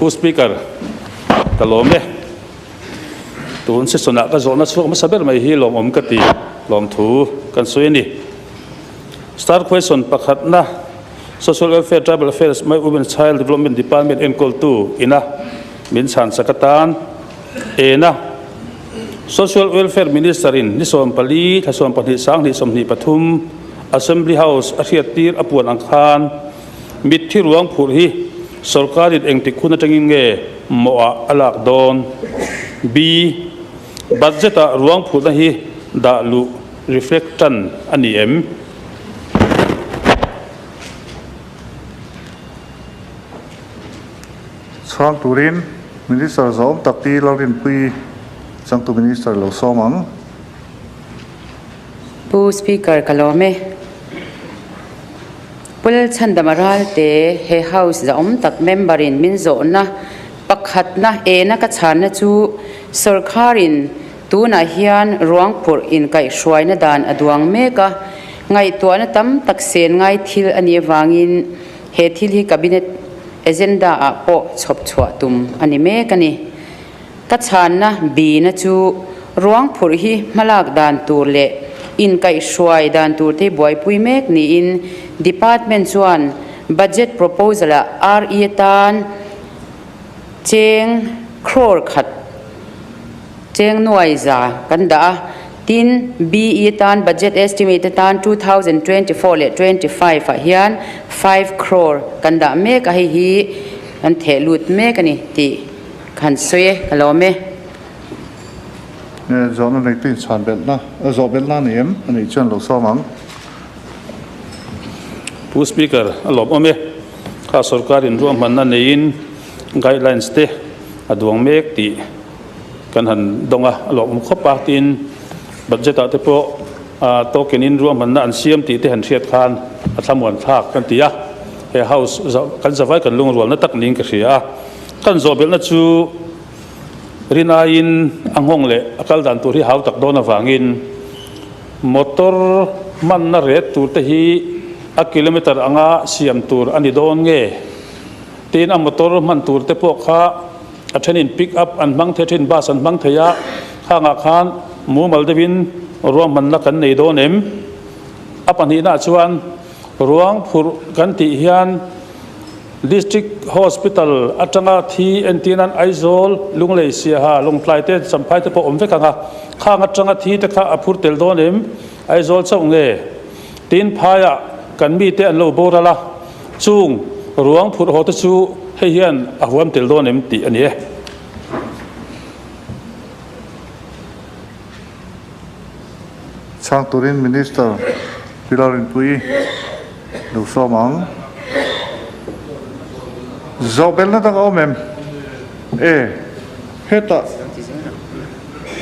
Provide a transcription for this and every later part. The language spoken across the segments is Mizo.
Pu Speaker, ka lawm e. Tun session-ah ka zawhna chhuak hmasa ber mai hi lawmawm ka ti, lawmthu kan sawi a ni. Star question pakhatna, Social Welfare, Tribal Affairs, May Women Child Development Department enkawltu ina min chhansak atan ena Social Welfare Minister-in ni 14 thla 12 sanghnih 23 Assembly House a hriattir a puan ang khan mitthi ruang phurh hi sorkarin engtik hun atangin nge mawhah a lak dawn? B. Budget-ah ruang phurhna hi dah luh reflect tan a ni em? Chhang turin Minister zawm tak Pi Lalrinpuii changtu Minister lo sawm ang. Pu Speaker ka lawm e. Pu Lalchhandama Ralte he House zahawm tak member in min zawhna pakhatna ena ka chhanna chu sawrkharin tunah hian ruangphurh inkaihhruaina dan a duang mek a, ngaihtuahna tam tak sen ngai thil a nih avangin he thil hi Cabinet agenda ah pawh chhawp chhuah tum a ni mek a ni. Ka chhanna bina chu ruangphurh hi hmalak dan tur leh inkaihhruai dan tur te buaipui mek niin Department chuan Budget proposal ah RE atan cheng crore khat cheng nuai za kan dah a, tin BE tan budget estimate atan 2024 leh 25 ah hian 5 crore kan dah mek a, hei hi kan theh lut mek a ni tih ka han sawi e, ka lawm e. Zawhna neitu inchhan belhna, zawh belhna a ni em? A nih chuan lo sawm ang. Pu Speaker, a lawmawm e. Kha sorkar inruahmanna neiin guidelines te a duang mek tih kan han dawng a, a lawmawm khawp a, tin budget ah te pawh token in ruahmanna an siam tih te han hriat khan a thlamuan thlak kan ti a, he house kan zavai kan lungrualna tak niin ka hria a, kan zawhbelhna chu rin aiin a nghawng leh a kal dan tur hi hau tak dawn avangin motor hmanna ret tur te hi a kilometer anga siam tur a ni dawn nge? Tin a motor hman tur te pawh kha a thenin pick up an hmang thei thin, bus an hmang thei a, khangah khan mumal deuhin ruahmanna kan nei dawn em? A pahnihnaah chuan ruang phurh kan tih hian District Hospital atanga thi entir nan Aizawl, Lunglei, Siaha, Lawngtlai te, Champhai te pawh awm vek ang a, khang atanga thi te kha a phur tel dawn em? Aizawl chauh nge? Tin phaiah kan mite an lo boral a, Chung ruang phurh haw te chu hei hian a huam tel dawn em tih a ni e. Chhang turin Minister Pilar Rinpuii lo sawm ang. Zawh belna dang a awm em? E, hetah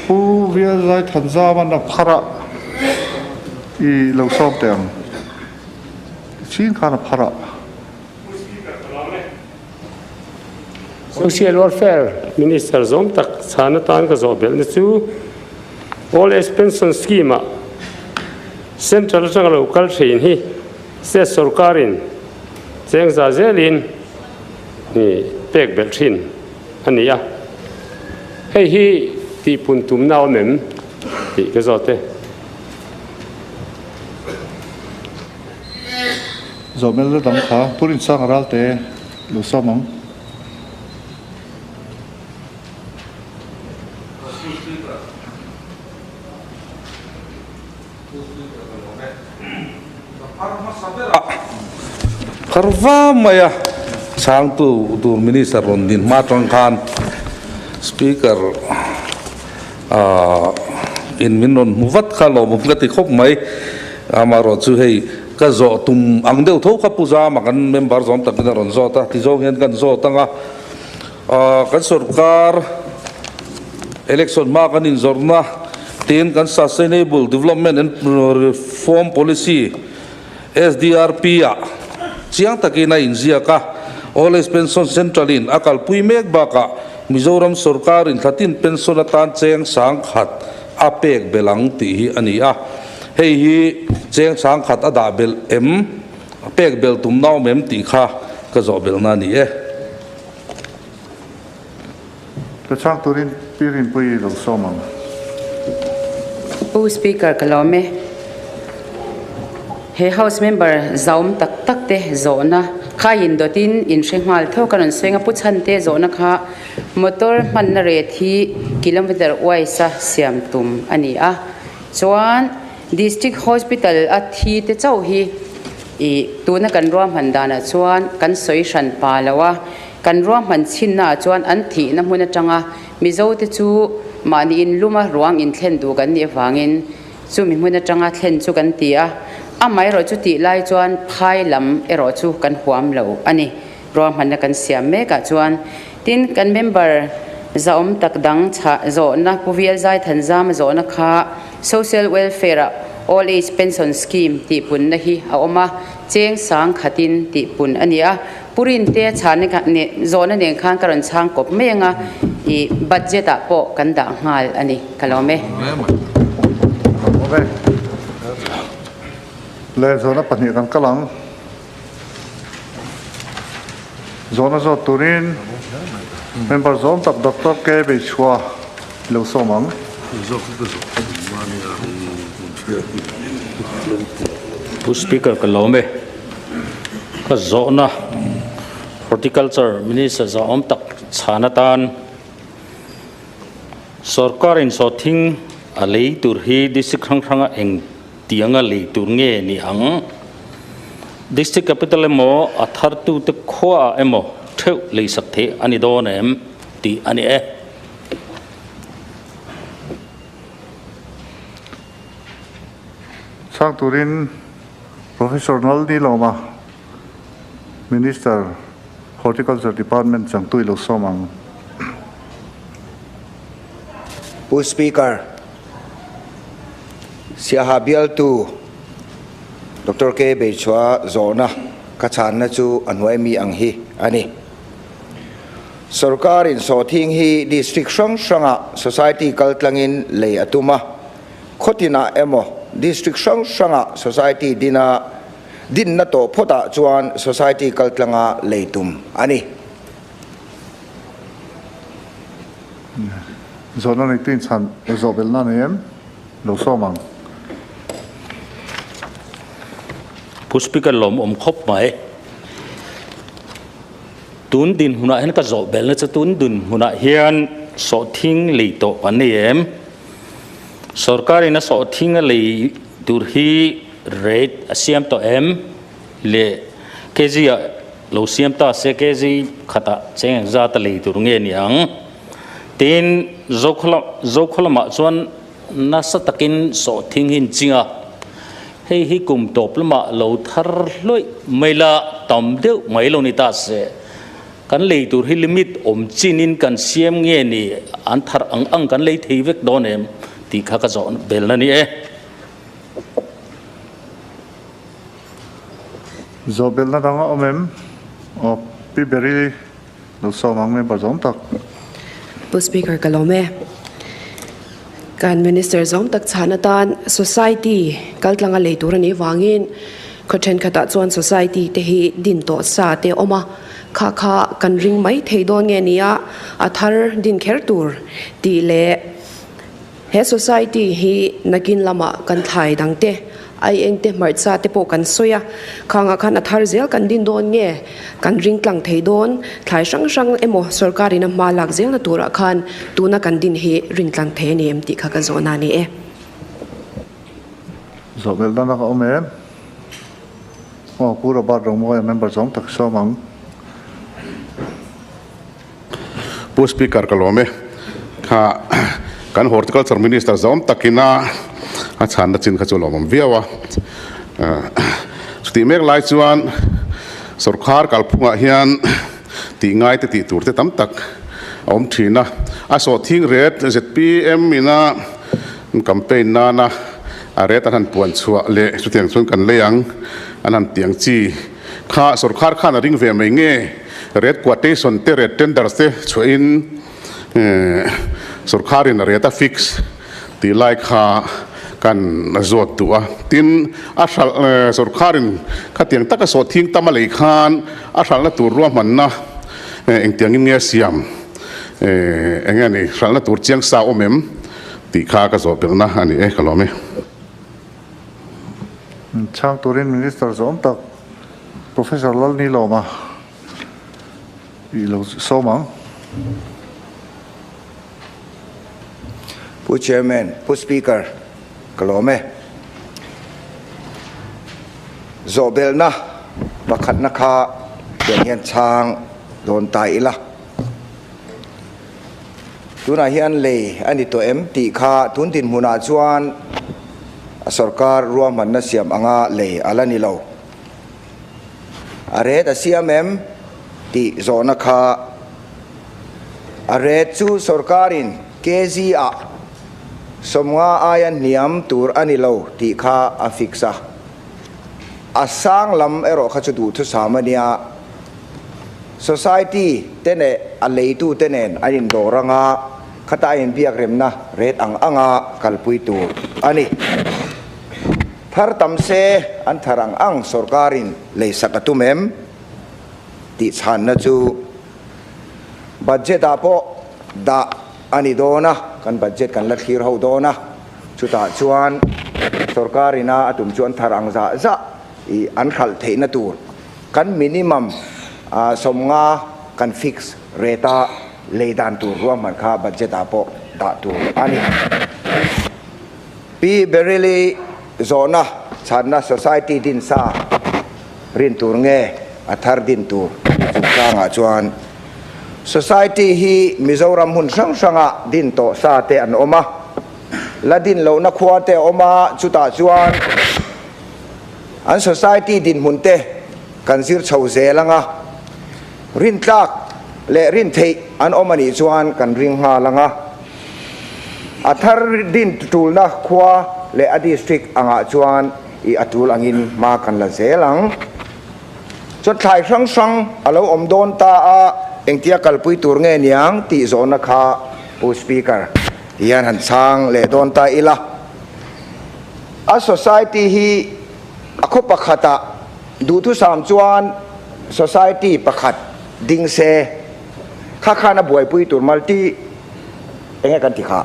Pu Vialzai Thanzama'n a phar a, i lo sawm teh ang. Chin khan a phar a. Social Welfare Minister zawm tak chhan atan ka zawh belhna chu Old Age Pension Scheme ah Central atanga lo kal thin hi State sorkarin cheng za zelin pek belh thin a ni a. Hei hi tihpun tumna a awm em tih ka zawt e. Zawhmel la dang kha Pu Rinsanga Ralte lo sawm ang. Phar va mai a chhangtu tur Minister rawn din hma tang khan Speaker Ahh in min rawn hmu vat kha lawmawm ka ti khawp mai. Amaherawh chu hei ka zawh tum ang deuh tho kha Pu Zama kan member zawm takin a rawn zawt a, tizawng hian kan zawt ang a. Ahh kan sorkar election hma kan inzawrhna tin kan Sustainable Development and Reform Policy, SDRP, ah chiang takin a inziak a. Old Age Pension Central in a kalpui mek bakah Mizoram sorkarin thlatin pension atan cheng sangkhat a pek belh ang tih hi a ni a. Hei hi cheng sangkhat a dah belh em, a pek belh tum nau em tih kha ka zawh belhna a ni e. Ka chhang turin Pi Rinpuii lo sawm ang. Pu Speaker ka lawm e. He House member zaum tak tak te zawhna kha in dawtin in hre nghal tho ka rawn sawi anga Pu Chhante zawhna kha motor hmanna ret hi kilometer wise a siam tum a ni a. Chuan District Hospital a thi te chauh hi ih tuna kan ruahman danah chuan kan sawi hran pa lo a, kan ruahman chhinnaah chuan an thihna hmun atanga Mizo te chu mahni inluma ruang inthlen duh kan nih avangin chumi hmun atanga thlen chu kan ti a, amaherawh chu tih lai chuan phai lam erawh chu kan huam lo a ni. Ruahmanna kan siam mekah chuan tin kan member zahawm tak dang chhah zawhna Pu Vial Zaithanzama zawhna kha Social Welfare ah Old Age Pension Scheme tih punna hi a awm a, cheng sang khatin tih pun a ni a. Pu Rinte chhahna kha ne zawhna nen khan ka rawn chhang kawp mai anga ih budget ah pawh kan dah nghal a ni. Ka lawm e. Le zawhna pahnih kan kal ang. Zawhna zawt turin member zawm tak Doctor K Beichhua i lo sawm ang. Pu Speaker ka lawm e. Ka zawhna Horticulture Minister zawhawm tak chhan atan Sorkar in sawhthing a lei tur hi District hrang hranga eng Tianga lei tur nge ni ang? District Capital emaw a thartute khuaah emaw theuh leisak theih a ni dawn em tih a ni e. Chhang turin Professor Nalni Lawma, Minister, Horticulture Department changtu i lo sawm ang. Pu Speaker, Siaha bialtu Doctor K. Beichhua zawhna ka chhanna chu a hnuai mi ang hi a ni. Sorkarin sawhthing hi district hrang hrangah society kaltlangin lei a tum a, khawtinah emaw district hrang hrangah society dina dinna tawh phawtah chuan society kaltlanga lei tum a ni. Zawhna neitu in chhan zawh belhna nei em? Lo sawm ang. Pu Speaker lawmawm khawp mai. Tun dinhmunah hian ka zawh belhna chu tun dinhmunah hian sawhthing lei tawh kan nei em? Sorkarin a sawhthing a lei tur hi rate a siam tawh em? Le kg ah lo siam ta se kg khatah cheng engzat a lei tur nge ni ang? Tin, Zokhaw lamah chuan nasa takin sawhthing hi an ching a, hei hi kum tawp lamah lo thar hluaih mai la tam deuh mai lo ni ta se, kan lei tur hi limit awm chinin kan siam nge ni an thar ang ang kan lei thei vek dawn em tih kha ka zawh belna ni e. Zawh belna dang a awm em? Aw, Pi Berry. Lo sawm ang member zawm tak. Pu Speaker ka lawm e. Kan Minister zawm tak chhan atan Society kaltlanga lei tur a nih vangin khaw thenkhatah chuan Society te hi din tawh sa te a awm a, kha kha kan ring mai thei dawn nge nia a thar din kher tur tih leh He society hi nakin lamah kan thlai dang te, ai eng te hmarcha te pawh kan sawi a, khangah khan a thar zel kan din dawn nge, kan ring tlang thei dawn, thlai hrang hrang emaw sorkarin a hma lak zelna turah khan tuna kan din hi rin tlang thei a ni em tih kha ka zawhna a ni e. Zawh belh dan a ka awm em? Aw, Pu Robert Rongmawia member zawng tak sawm ang. Pu Speaker ka lawm e. Kha kan Horticulture Minister zawm takin a a chhanna chin kha chu lawmawm viau a. Chutih mek lai chuan sorkar kalphungah hian tih ngai te tih tur te tam tak a awm thin a. A sawhthing ret zpm ina campaign nana a ret an han puan chhuah leh chutiang chuan kan lei ang an han tih ang chi kha sorkar khan a ring ve mai nge. Red quotation te red tenders te chhuahin sorkharin a rate a fix tih lai kha kan zawt duh a. Tin, a hralh sorkharin khatiang taka sawhthing tam a lei khan a hralhna tur ruahmanna engtiangin nge a siam? Eng nge ni hralhna tur chiang sa awm em tih kha ka zawh belhna a ni e, ka lawm e. Chhang turin Minister zawm tak Professor Lalnilawma i lo sawm ang. Pu Chairman, Pu Speaker, ka lawm e. Zawh belhna pakhatna kha tiang hian chhang dawn ta ila. Tunah hian lei a ni tawh em tih kha tun dinhmunah chuan a sorkar ruahmanna siam anga lei a la ni lo. A ret a siam em tih zawhna kha a ret chu sorkarin kg ah 50 aia hniam tur a ni lo tih kha a fix a. A sang lam erawh kha chu duhthusam a nia. Society te leh a leitu te nen an indawr anga khata a inbiak remna ret ang anga kalpui tur a ni. Thar tam se an thar ang ang sorkarin leisak a tum em? Tih chhanna chu budget ah pawh dah a ni dawn a, kan budget kan la thlir ho dawn a, chutah chuan sorkarin a a tum chu an thar ang zah zah i an hralh theihna tur Kan minimum 50 kan fix rate a lei dan tur ruahman kha budget ah pawh dah tur a ni. Pi Beryl-i zawhna chhanna society din sa rin tur nge a thar din tur tih chungchangah chuan society hi Mizoram hmun hrang hranga din tawh sa te an awm a, la din lohna khua te a awm a, chutah chuan An society dinhmun te kan zir chho zel ang a, rintlak leh rin theih an awm a nih chuan kan ring nghal ang a. A thar din tulna khua leh a district angah chuan i a tul angin hma kan la zel ang. Chuan thlai hrang hrang a lo awm dawn ta a, engtia kalpui tur nge niang tih zawhna kha Pu Speaker hian han chhang leh dawn ta ila. A society hi a khaw pakhatah duhthusam chuan society pakhat ding se, kha khan a buaipui tur multi eng nge kan ti kha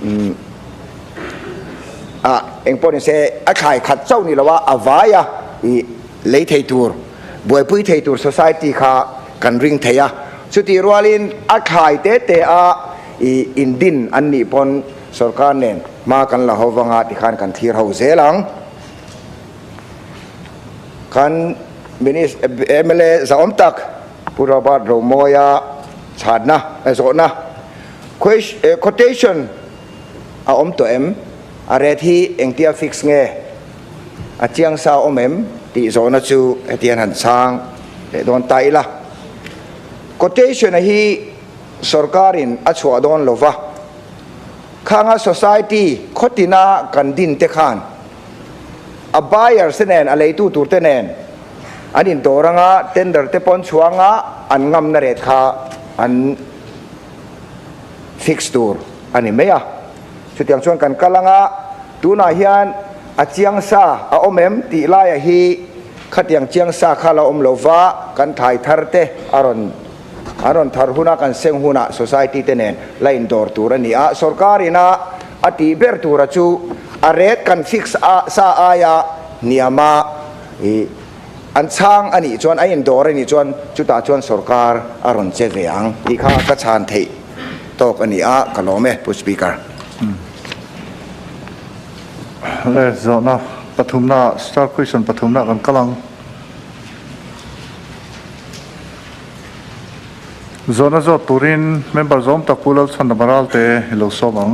umm ah eng pawh ni se a thlai khat chauh ni lo a, a vai a ih lei thei tur buaipui thei tur society kha kan ring thei a, chutih rualin a thlai te te a ih indin an nih pawn Sorkar nen hma kan la ho vanga tikhan kan thlir ho zel ang. Kan mla zahawm tak Pu Robert Romawia chhanna zawhna quotation a awm tawh em? A rate hi engtia fix nge? A chiang sa awm em? Tih zawhna chu hetiang han chhang leh dawn ta ila. Quotation a hi sorkarin a chhuah dawn lova. Khanga society khawtina kan din te khan a buyers te nen, a leitu tur te nen an indawr anga, tender te pawn chhuanga an ngamna ret kha an fix tur a ni mai a. Chutiang chuan kan kal anga tunah hian a chiang sa a awm em tih laia hi khatiang chiang sa kha la awm lova kan thai thar te a rawn An rawn thar huna kan seng hunah society te nen la indawr tur a ni a, sorkar ina a tih ber tura chu a rate kan fix a sa aia hniama i an chhang a nih chuan a indawr a nih chuan chutah chuan sorkar a rawn che ve ang tih kha ka chhan theih tawk a ni a, ka lawm e Pu Speaker. Le zawhna pathumna star question pathumna kan kal ang. Zawhna zawt turin member zawm tak Pu Lalchhandam Ralte i lo sawm ang.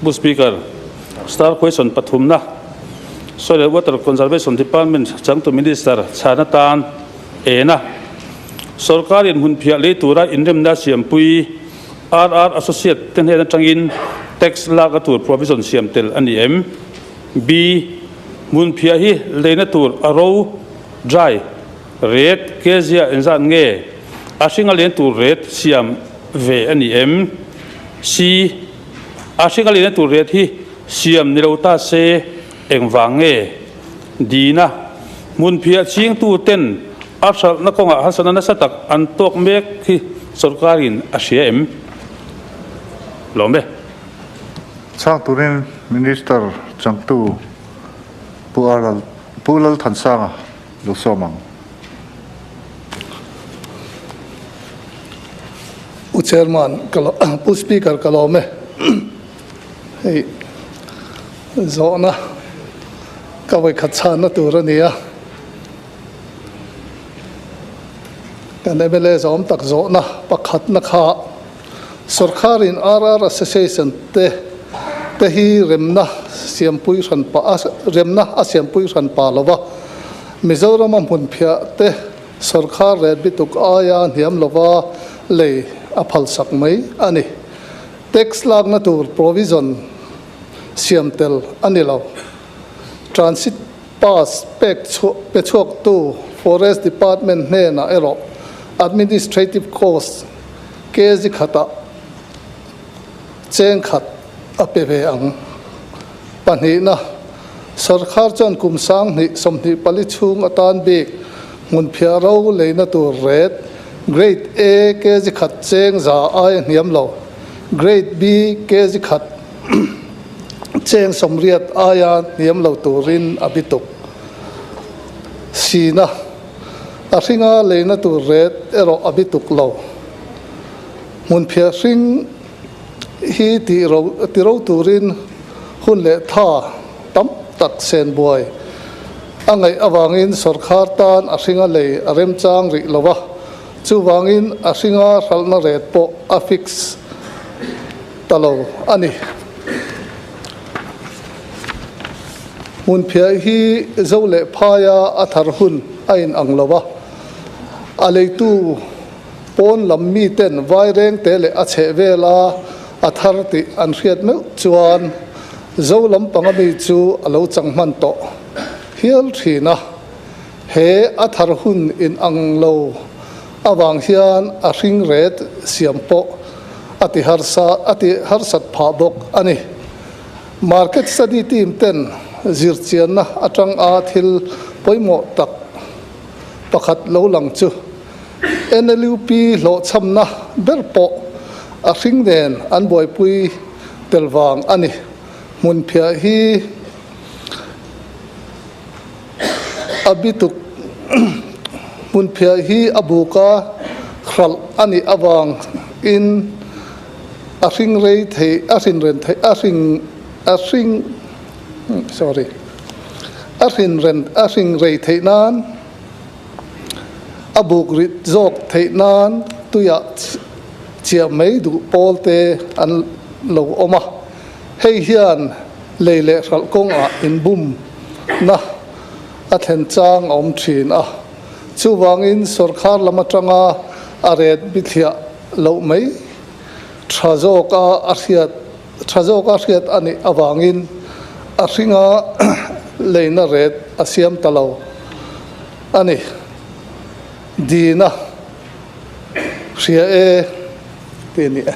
Pu Speaker, Star Question pathumna, Soil and Water Conservation Department changtu Minister chhan atan ena Sorkarin hmunphiah lei tura inremna siampui RR Associate te hnen atangin tax lak a tur provision siam tel a ni em? B. Hmunphiah hi leina tur a ro, dry, ret, kezia engzat nge a hringa len tur ret siam ve a ni em? C. A hringa leina tur ret hi siam ni lo ta se engvang nge? D. Na hmunphiah chingtu ten A hralhna kawngah harsatna nasa tak an tawk mek hi sorkarin a hria em? Lawm e. Chhang turin Minister changtu Pu Aral Pu Lalthansanga lo sawm ang. Pu Chairman ka Pu Speaker ka lawm e. Hei zawhna ka vawikhat chhanna tur a ni a. Kan mla zawm tak zawhna pakhatna kha sorkarin RR Association te te hi remna siampui hran pa a remna a siampui hran pa lova Mizorama hmunphiah te sorkar ret bituk aia hniam lova lei a phalsak mai a ni. Tax lakna tur provision siam tel a ni lo. Transit Pass pek chhuah pe chhuaktu Forest Department hnenah erawh administrative cost kg khatah cheng khat a pe ve ang. Pahnihna, Sarkhar chuan kum 2024 chhung atan bik hmunphiah ro leina tur ret Grade A kg khat cheng za aia hniam lo, Grade B kg khat Cheng 80 aia hniam lo turin a bituk. Sina, a hringa leina tur ret erawh a bituk lo. Hmunphiah hring hi tih ro ti ro turin hun leh tha tam tak sen buai a ngaih avangin sawrkhar tan a hringa lei a remchang rih lo a, chuvangin a hringa hralhna ret pawh a fix. ta lo a ni. Hmunphiah hi zo leh phaia a thar hun a in ang lo a, a leitu pawn lam miten vaireng te leh a chheh vela a thar tih an hriat meuh chuan zo lampanga mi chu a lo chang hman tawh hial thin a. He a thar hun in ang lo avang hian a hring ret siam pawh a ti harsa a ti harsat phah bawk a ni. Market study team ten zirchianna atang a thil pawimawh tak pakhat lo lang chu NLUP hlawhchhamna ber pawh a hring nen an buaipui tel vang a ni. Hmunphiah hi A bituk hmunphiah hi a buka hralh a nih avang in a hring rei thei a hrin ren thei a hring a hring sorry a hrin ren a hring rei theih nan a buk rit zawk theih nan tuiah chiah mai duh pawl te an lo awm a hei hian lei leh hralh kawngah inbum na a thlen chang a awm thin a, chuvangin sawrkhar lam atanga a ret bithliah loh mai tha zawka a hriat tha zawka hriat a nih avangin a hringa leina ret a siam ta lo a ni. Dina hria e tih a ni e.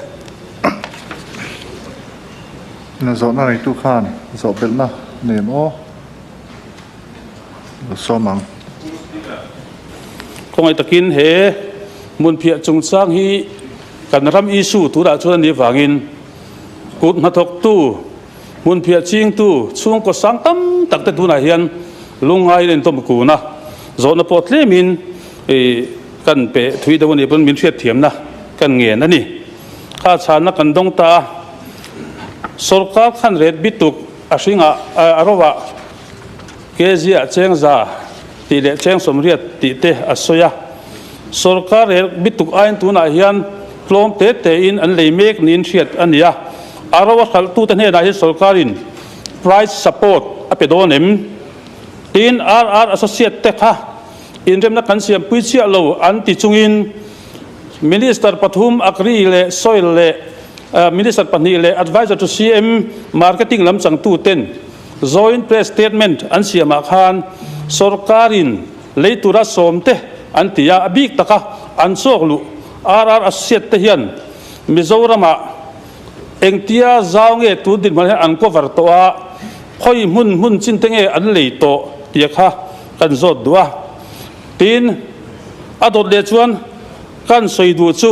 Zawhna neitu khan zawh belhna nem aw lo sawm ang. Khawngaih takin he hmunphiah chungchang hi kan ram issue tunah chuan a nih vangin kut hnathawktu, hmunphiah chingtu chhungkaw sang tam tak te tunah hian lungngai in tawm kun a, zawhna pawh tlemin kan pe thui deuh a nih pawn min hriatthiamna kan ngen a ni. Kha chhanna kan dawng ta a, sawrkar khan ret bituk a hringah a rovah kg ah cheng za tih leh cheng 80 tih te a sawi a. Sawrkar ret bituk aiin tunah hian tlawm te tein an lei mek niin hriat a ni a, a ro a hralhtute hnenah hian sawrkarin price support a pe dawn em? Tin, RR Associate te kha inremna kan siampui chiah lo an ti chungin, Minister pathum Agri leh Soil leh Minister pahnih leh Adviser to CM Marketing lam changtu ten Joint Press Statement an siamah khan sawrkarin lei tura sawm te an ti a, a bik taka an chawk luh RR Associate te hian Mizoramah engtia zau nge tun dinhmun hian an cover tawh a, khawi hmun hmun chin te nge an lei tawh tia kha kan zawt duh a. Tin. A dawt leh chuan kan sawi duh chu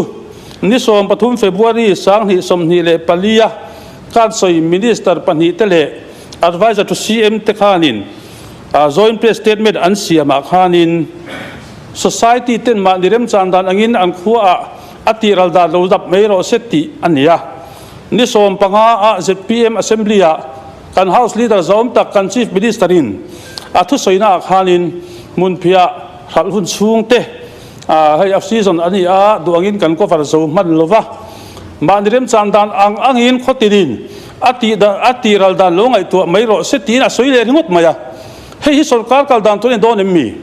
ni 13 February 2024 a kan sawi Minister pahnihte leh Adviser to CM te khanin Joint Press Statement an siamah khanin Society ten mahni remchan dan angin an khuaah a tihral dan lo dap mai rawh se tih a ni a. Ni 15 ah zpm Assembly ah kan House Leader zawm tak kan Chief Minister in a thusawi-naah khanin hmunphiah hralh hun chhungte hei a season a ni a, duh angin kan cover zo hman lo va. Mahni remchan dan ang angin khawtinin a tih a tihral dan lo ngaihtuah mai rawh se tiin a sawi leh ringawt mai a. Hei hi sorkar kal dan tur a ni dawn em mi?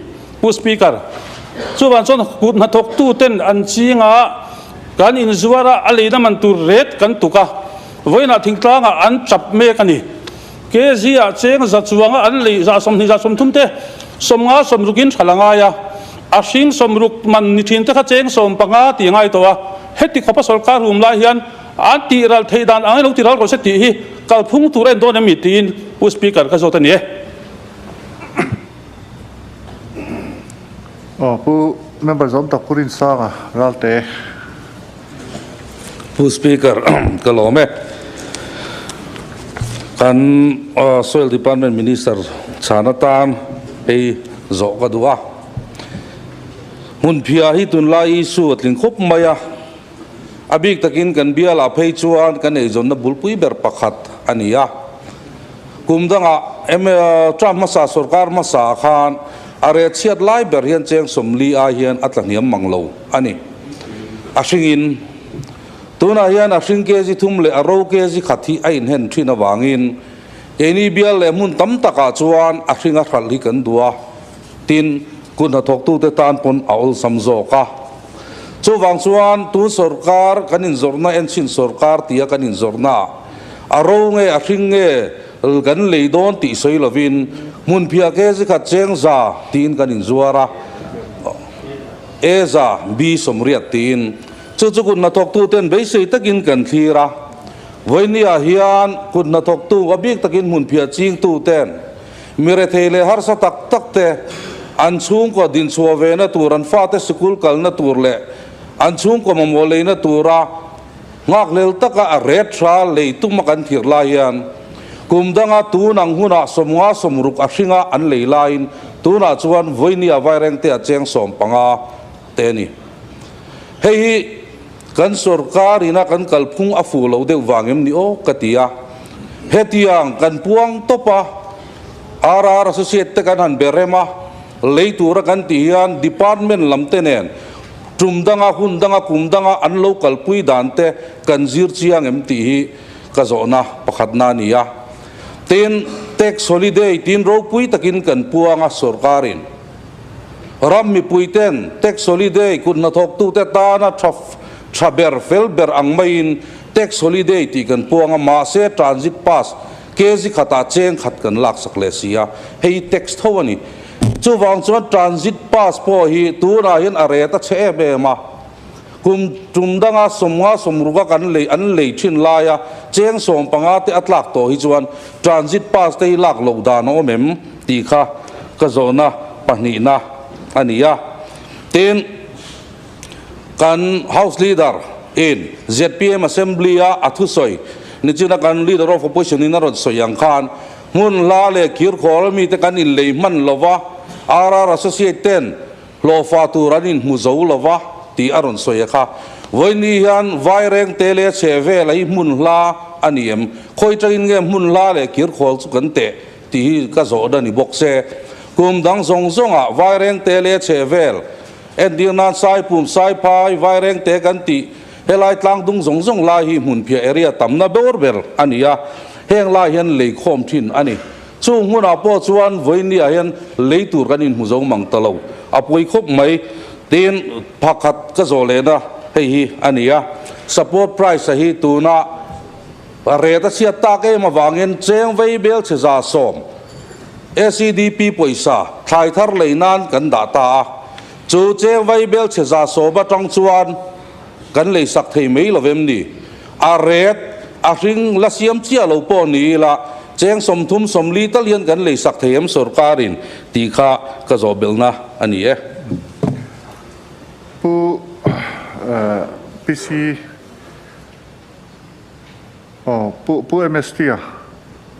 Pu Speaker, chuvang chuan kut hnathawktu ten an chinga kan inzuar a, a leina man tur ret kan tuk a, vawiinah thingtlangah an chap mek a ni. KZ ah cheng za chuanga an lei za 20 za 30 te 50 60 in tha la ngai a, a hring 60 man ni thin te kha cheng 15 tih a ngai tawh a, heti khawpa sorkar rum lai hian an tih ral theih dan ang i lo ti ral rawh se tih hi kalphung tur a en dawn em mi tiin Pu Speaker ka zawt a ni e. Aw Pu Member zawm tak Pu Rinsanga Ralte. Pu Speaker ka lawm e. Kan Soil Department Minister chhan atan hei zawh ka duh a. Hmunphiah hi tunlai issue a tling khawp mai a. A bik takin kan bialah phei chuan kan eizawnna bulpui ber pakhat a ni a. Kum dangah Trump hmasa sorkar hmasa ah khan a reh chhiat lai ber hian cheng 40 ai hian a tla hniam mang lo a ni. A hringin tunah hian a hring kg thum leh a ro kg khat hi a inhen thin avangin keini bial leh hmun tam takah chuan a hringa hralh hi kan duh a, tin kut hnathawktute tan pawn a awlsam zawk a. Chuvang chuan tun sorkar kan inzawrhna enchhin sorkar tia kan inzawrhna a ro nge a hring nge kan lei dawn tih sawi lovin hmunphiah kg khat cheng za tiin kan inzuar a, A za, B 80 tiin. Chu chu kut hnathawktuten beisei takin kan thlir a. Vawinia hian kut hnathawktu a bik takin hmunphiah chingtuten Mi rethei leh harsa tak tak te, an chhungkaw dinchhuah vena tur, an fate sikul kalna tur leh an chhungkaw mamawh leina tura nghakhlel taka a ret tha lei tuma kan thir lai hian kum danga tun ang hunah 50 60 a hringa an lei laiin tunah chuan vawinia vairengte a cheng 15 te a ni. Hei hi kan sorkar ina kan kalphung a fuh lo deuh vang em ni aw ka ti a. Hetiang kan puang tawp a, RR Associate te kan han be rem a, lei tura kan tih hian department lam te nen tum danga, hun danga, kum danga an lo kalpui dan te kan zir chiang em tih hi ka zawhna pakhatna a ni a. Tin, tax holiday tin ropui takin kan puang a sorkarin. Ram mipuiten tax holiday kut hnathawktute tana tha tha ber fel ber ang maiin tax holiday tih kan puang a, mahse transit pass kg khatah cheng khat kan laksak leh si a, hei hi tax tho a ni. Chuvang chuan transit pass pawh hi tunah hian a ret a chhe em em a, kum tum danga 50 60 kan lei an lei thin laia cheng 15 te a tlak tawh hi chuan transit pass te hi lak loh dan a awm em tih kha ka zawhna pahnihna a ni a. Tin, kan House Leader in zpm Assembly a a thusawi nichina kan Leader of Opposition in a rawn sawi ang khan hmun hla leh kirkhawl mite kan inlei hman lova RR Associate ten hlawhfa tur an inhmu zo lova tih a rawn sawi a kha. Vawiini hian Vaireng te leh chhe vel a hi hmun hla a ni em? Khawi tangin nge hmun hla leh kirkhawl chu kan teh tih hi ka zawhna ni bawk se. Kum dang zawng zawngah Vaireng te leh chhe vel entir nan Saipum, Saiphai, Vaireng te kan tih helai tlang dung zawng zawng lai hi hmunphiah area tamna ber ber a ni a, heng lai hian leikhawm thin a ni. Chung hmunah pawh chuan vawinia hian lei tur kan inhmu zo mang ta lo, a pawi khawp mai. Tin, phakhat ka zawh lehna hei hi a ni a, support price a hi tuna rate a chhiat tak em avangin cheng vei bel chhe 110 ACDP pawisa thlai thar lei nan kan dah ta a, chu cheng vei bel chhe 110 atang chuan kan lei sak thei mai lo em ni? A ret a hring la siam chiah lo pawh ni ila cheng 30 40 tal hian kan lei sak thei em sorkarin tih kha ka zawh belhna a ni e. Pu PC aw Pu Pu MST a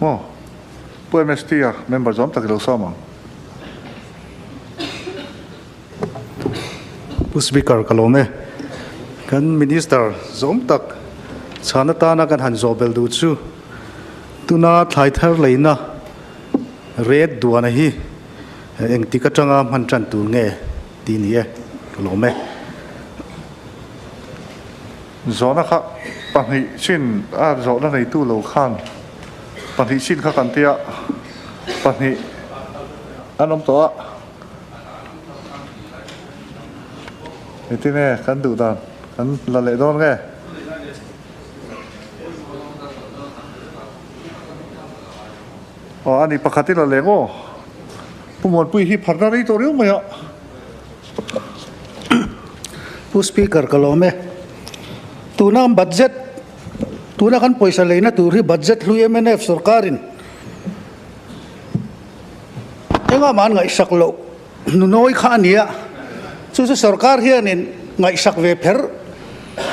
maw Pu MST a member zawm tak i lo sawm ang. Pu Speaker ka lawm e. Kan Minister zawm tak chhan atana kan han zawh belh duh chu tuna thlai thar leina rate duana hi engtik atanga hman tan tur nge tih ni e, ka lawm e. Zawhna kha pahnih chin a zawhna neitu lo khan pahnih chin kha kan tia pahnih an awm tawh a. Engtin nge kan duh dan kan la leh dawn nge? Aw a ni pakhat i la leh maw? Pu Muanpui hi pharna rei tawh riau mai a. Pu Speaker ka lawm e. Tuna budget tuna kan pawisa leina tur hi budget hlui mnf sorkarin engah mah an ngaihsak loh nunawi kha a ni a. Chu chu sorkar hianin ngaihsak ve pher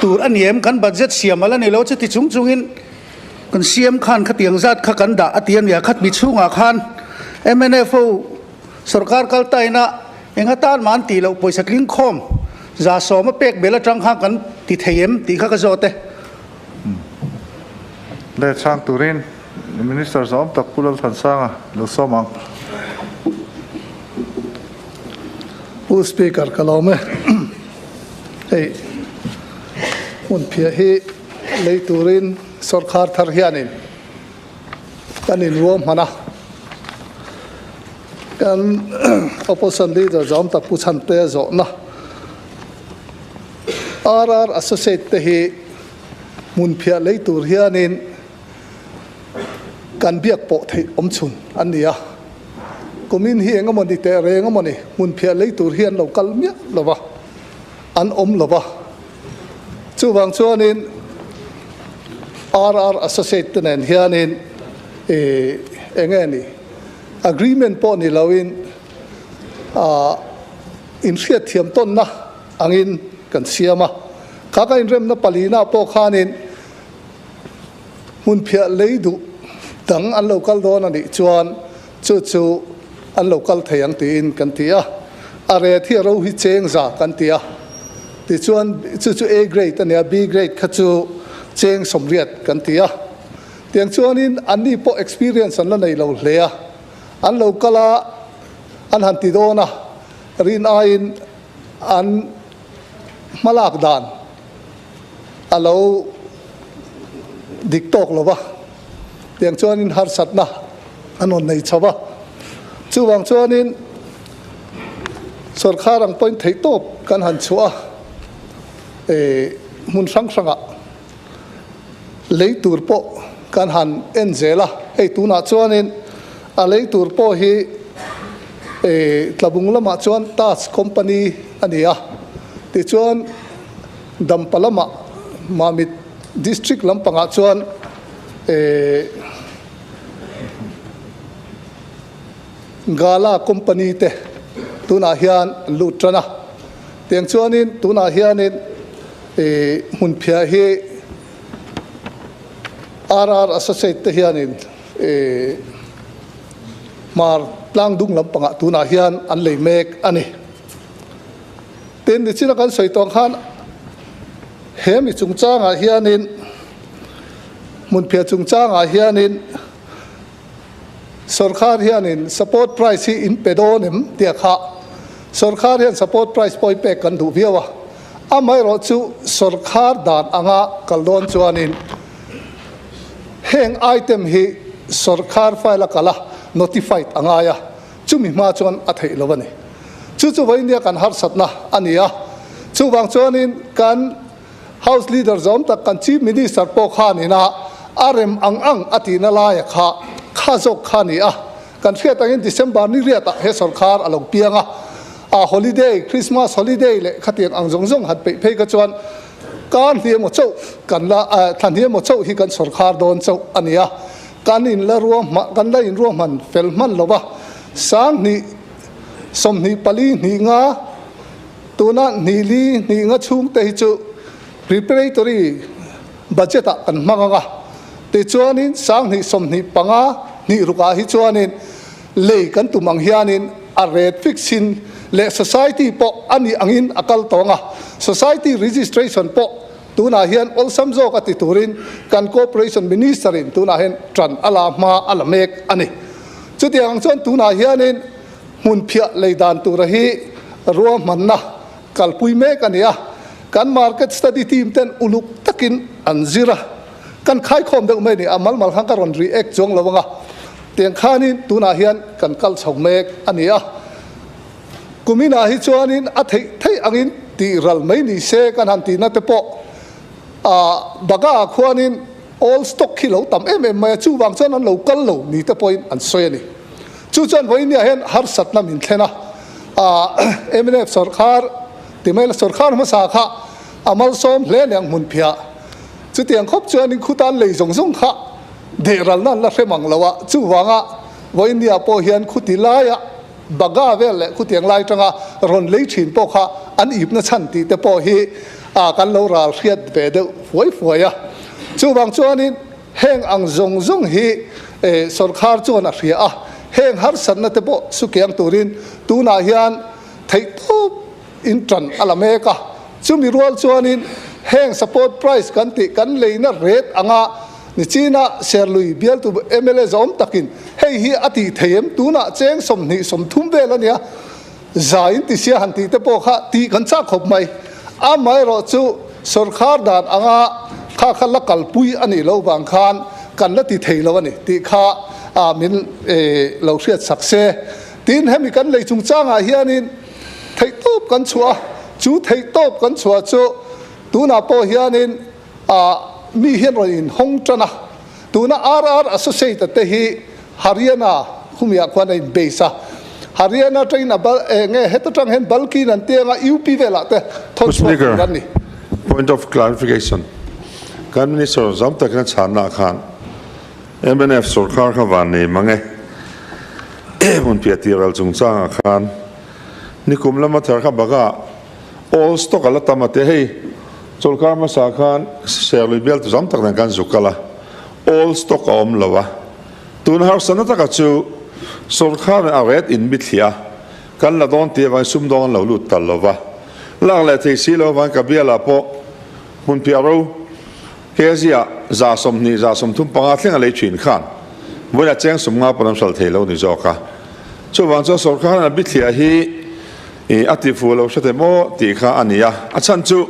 tur a ni em? Kan budget siam ala ni lo chuti chung chungin Kan CM khan khatiang zat kha kan dah a ti a nia, khatmi chhungah khan mnf ho sorkar kal taina eng atan mah an tih loh pawisa tling khawm 110 a pek bel atang khan kan ti thei em tih kha ka zawt e. Le chhang turin Minister zawm tak Pu Lalthansanga lo sawm ang. Pu Speaker ka lawm e. Hei hmunphiah hi. Lei turin sawrkhar thar hianin kan inruahman a, kan opposition leader zawm tak Pu Chhantea zawhna RR Associate te hi hmunphiah lei tur hianin kan biak pawh theih awm chhun an ni a, kumin hi eng emawni teh reng emawni hmunphiah lei tur hi an lo kal miah lo va, an awm lo va. Chuvang chuanin RR Associate te nen hianin ih eng nge ni agreement pawh ni loin ah inhriat thiam tawnna angin kan siam a. Kha ka inremna palina pawh khanin hmunphiah lei duh dang an lo kal dawn a nih chuan chu chu an lo kal thei ang tiin kan ti a, a ret hi a ro hi cheng za kan ti a, tichuan chu chu A grade a nia, B grade kha chu cheng 80 kan ti a, tiang chuanin anni pawh experience an la nei lo hle a, an lo kal a, an han ti dawn a, rin aiin an hmalak dan a lo dik tawk lo va. Tiang chuanin harsatna an rawn nei chho a, chuvang chuanin sawrkhar ang pawhin theihtawp kan han chhuah a, hmun hrang hrangah lei tur pawh kan han en zel a, hei tunah chuanin a lei tur pawh hi Tlabung lamah chuan Taj Company a ni a, tichuan Dampa lamah Mamit District lampangah chuan Gala company te tunah hian an lut tan a, tiang chuanin tunah hianin hmunphiah hi RR Associate te hianin Hmar tlangdung lampangah tunah hian an lei mek a ni. Tin, nichina kan sawi tawh ang khan he mi chungchangah hianin hmunphiah chungchangah hianin sawrkhar hianin support price hi in pe dawn em tia kha sawrkhar hian support price pawh i pek kan duh viau a, amaherawh chu sawrkhar dan anga kal dawn chuanin heng item hi sawrkhar file a kal a notified a ngai a. Chumi hma chuan a theih lo a ni. Chu chu vawinia kan harsatna a ni a. Chuvang chuanin kan House Leader zawm tak kan Chief Minister pawh khanin a a rem ang ang a tihna laia kha kha zawk kha a ni a. Kan hriat angin December ni riatah he sawrkhar a lo piang a. A holiday, Christmas holiday leh khatiang ang zawng zawng han peih phei kha chuan kar hnih emaw chauh kan la, thla hnih emaw chauh hi kan sawrkhar dawn chauh a ni a. Kan in la ruahman, kan la in ruahman fel hman lo va, 2024 hnih nga Tuna hnih li hnih nga chhung te hi chu preparatory budget ah kan hmang ang a. Tichuanin 2025 hnih rukah hi chuanin lei kan tum ang hianin a rate fix in leh society pawh a nih angin a kal tawng a. Society registration pawh tunah hian awlsam zawk a ti turin kan Cooperation Minister in tunah hian tan a la hma a la mek a ni. Chutiang ang chuan tunah hianin hmunphiah lei dan tura hi ruahmanna kalpui mek a ni a, kan market study team ten uluk takin an zir a, kan khaikhawm deuh mai a ni a, mal mal khan ka rawn react chuang lo ang a, tiang khanin tunah hian kan kal chho mek a ni a. Kuminah hi chuanin a theih theih angin tih ral mai ni se kan han tihna te pawh a Baga ah khuanin old stock khi lo tam em em mai a, chuvang chuan an lo kal lo ni te pawhin an sawi a ni. Chu chuan vawiin hian harsatna min thlen a, mnf sawrkhar ti mai la sawrkhar hmasa kha a malsawm hle aniang hmun phiah. Chutiang khawp chuanin khutan lei zawng zawng kha deh ralna an la hre mang lo a, chuvanga vawiin pawh hian khuti laia Baga vel leh khutiang lai atanga rawn lei thin pawh kha an ipna chhan tih te pawh hi kan lo ral hriat ve deuh fuai fuai a. Chuvang chuanin heng ang zawng zawng hi sawrkhar chuan a hria a, heng harsatna te pawh sukiang turin tunah hian theihtawp in tan a la mek a. Chumi rual chuanin heng support price kan tih kan leina rate anga Nichina Serlui bialtu mla zawm takin hei hi a tih thei em? Tunah cheng 20, 30 vel a nia, za in ti sia han tih te pawh kha tih kan chak khawp mai. Amaherawh chu sawrkhar dan anga kha kha la kalpui a nih loh vang khan kan la ti thei lo a ni tih kha min lo hriat sak se. Tin, hemi kan lei chungchangah hianin theihtawp kan chhuah a, chu theihtawp kan chhuah chu tunah pawh hianin mi hian rawn inhawng tan a, tuna RR Associate te hi Haryana khumiah khuan a in base a, Haryana atangin a bal eng nge heta tang hian bulk in an ti anga UP velah te thawn chhuak tur an ni. Point of clarification, Kan Minister zam takin a chhanna ah khan mnf sorkar kha van nei mang e, hmunphiah tihral chungchangah khan nikum lama thar kha bakah All stock a la tam a ti hei chawlhkar hmasa khan Serlui bial tu zam tak nen khan zuk kal a, all stock a awm lo a, tun harsatna taka chu sawrkharin a ret in mithliah a, kan la dawn tih avangin sumdawng an lo lut tal lo va, lak leh thei si lo avangin ka bialah pawh hmunphiah ro kg ah 120 135 thleng a lei thin khan vawiin a cheng 50 pawn an hral thei lo ni zawk a, chuvang chuan sawrkharin a bithliah hi I a ti fu lo hre maw tih kha a ni a, a chhan chu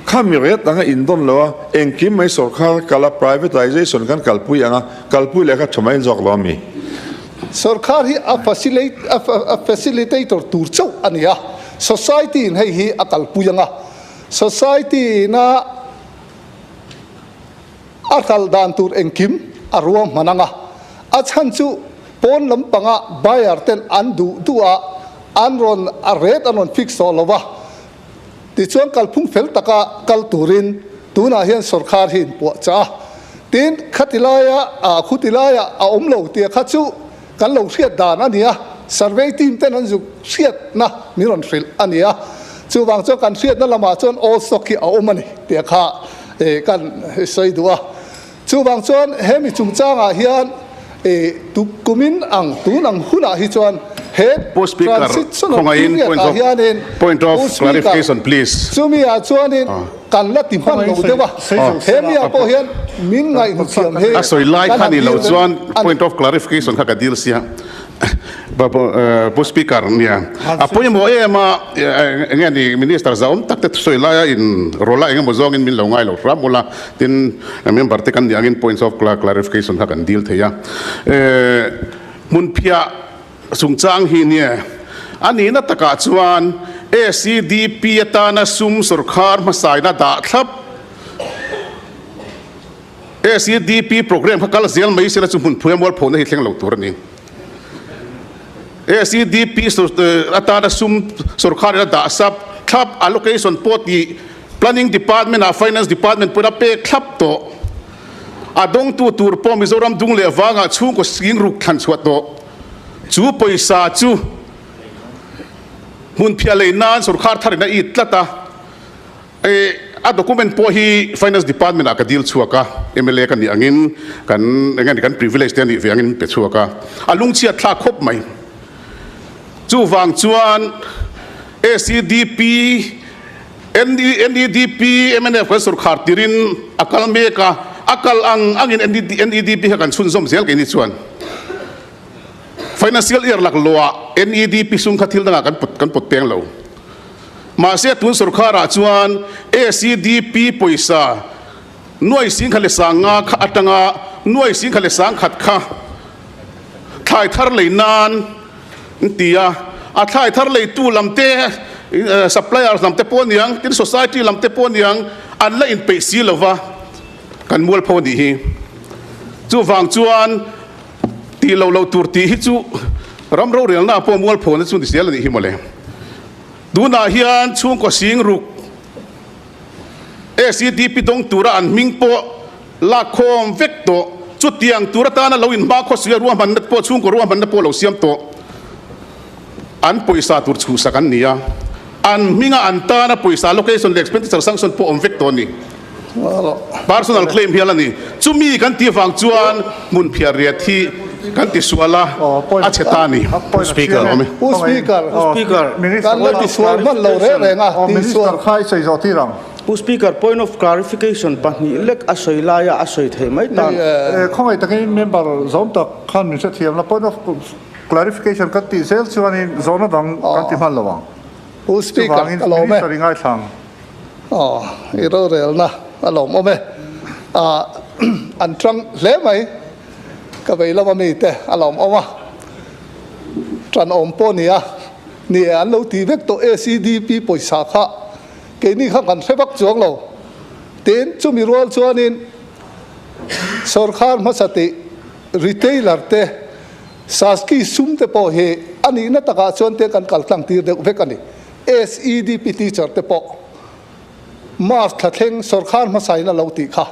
kha mi ret anga indawn lo a, engkim mai sawrkhar kal a privatization kan kalpui ang a, kalpui leh kha tha mai zawk lo a mi. Sawrkhar hi a a facilitator tur chauh a ni a, society in hei hi a kalpui ang a, society in a a kal dan tur engkim a ruahman ang a, a chhan chu pawn lampanga buyer ten an duh duh a, an rawn a rate an rawn fix tawh lo va, tichuan kalphung fel taka kal turin tunah hian sawrkhar hi inpuah chah a, tin khati laia ah khuti laia a awm lo tia kha chu kan lo hriat dan a ni a, survey team ten an zuk hriatna min rawn hrilh a ni a, chuvang chuan kan hriatna lamah chuan all stock hi a awm a ni tia kha kan sawi duh a, chuvang chuan hemi chungchangah hian kumin ang tun ang hunah hi chuan he Pu Speaker, transitional khawngaihin period point ah of hianin point of Pu Speaker clarification please. chumi ah chuanin kan la ti hman lo deuh a, he mi ah pawh hian min ngaihnu thiam hi A sawi lai kan kha han ni lo dil chuan a ni. point of clarification kha ka dil sia. Pu Speaker nia a pawimawh em a, eng nge ni Minister zahawm tak te thusawi laia in rawla eng emaw zawngin min lo ngai lo hram ula, tin member te kan nih angin points of clarification kha kan dil thei a. Hmunphiah chungchang hi nia a nihna takah chuan ACDP atana sum sawrkhar hmasaina dah thlap, ACDP program kha kal zel mai sela chu hmunphuia mualphona hi thleng lo tur a ni. ACDP atana sum sawrkharin a dah sap thlap allocation pawh tih Planning Department ah Finance Department pawhin a pek thlap tawh. A dawngtu tur pawh Mizoram dung leh vangah chhungkaw sing ruk thlan chhuah tawh. Chu pawisa chu. Hmunphiah lei nan sorkar tharin a it tlat a, a document pawh hi Finance Department ah ka dil chhuak a, mla ka nih angin kan eng nge kan privilege te a nih ve angin min pe chhuak a, a lungchhiat thlak khawp mai. Chuvang chuan SEDP, NEDP, mnf kan sorkar tirin a kal mek a, a kal ang angin NEDP kha kan chhunzawm zel keini chuan. Financial year laklawhah NEDP sum kha thil dangah kan pawt kan pawt peng lo. Mahse tun sorkarah chuan SEDP pawisa nuai singkhat leh sanga kha atanga nuai singkhat leh sangkhat kha thlai thar lei nan an ti a, a thlai thar leitu lam te suppliers lam te pawh aniang, tin society lam te pawh aniang an la inpeih si lova kan mualpho a nih hi. Chuvang chuan Tih loh loh tur tih hi chu ram rorelna pawh mualphawna chu ni zel a nih hi mawle. Tunah hian chhungkaw sing ruk SEDP dawng tura an hming pawh lakkhawm vek tawh. Chutiang tur atana lo inhma khawsuia ruahmanna pawh chhungkaw ruahmanna pawh lo siam tawh an pawisa tur chhuhsak an ni a. An hminga an tana pawisa allocation leh expenditure sanction pawh awm vek tawh a ni. Personal claim hial a ni. Chumi kan tih avang chuan hmun phiar riat hi kan ti sual a, a chhe ta a ni. Speaker. Pu Speaker, kan la ti sual hman lo reng reng a, ti sual. Pu Speaker, point of clarification pahnih lek a sawi laia a sawi theih mai tan. Khawngaih takin member zawm tak khan min hrethiam la, point of clarification kan tih zel chuanin zawhna dang kan ti hman lo ang. Pu Speaker, Chuvangin ka lawm e. Minister i ngaithla ang. Aw, i rorelna a lawmawm e. Ah, an tang hle mai. Ka vei lama mite a lawmawm a. Tanawm pawh nia, ni e an lo ti vek tawh SEDP pawisa kha keini kha kan hre vak chuang lo. Tin, chumi rual chuanin sawrkhar hmasa tih retailer te, Saski sum te pawh hi a nihna takah chuan te kan kal tlang tir deuh vek a ni. SEDP teacher te pawh March thla thleng sawrkhar hmasain a lo tih kha.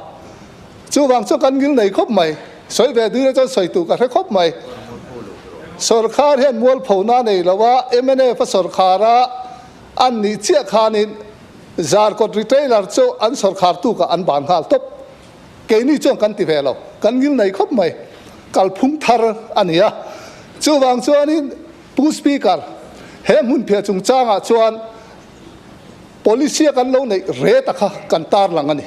Chuvang chu kan ngil nei khawp mai. Sawi ve duhna chuan sawi tur ka hre khawp mai. Sawrkhar hian mualphona a nei lo a, mnf a sawrkhar a an nih chiah khanin Zarkawt retailer chu an sawrkhar tukah an ban nghal tawp. Keini chuan kan ti ve lo, kan ngil nei khawp mai. Kalphung thar a ni a. Chuvang chuanin Pu Speaker, he hmunphiah chungchangah chuan policy a kan lo neih re ta kha kan tarlang a ni.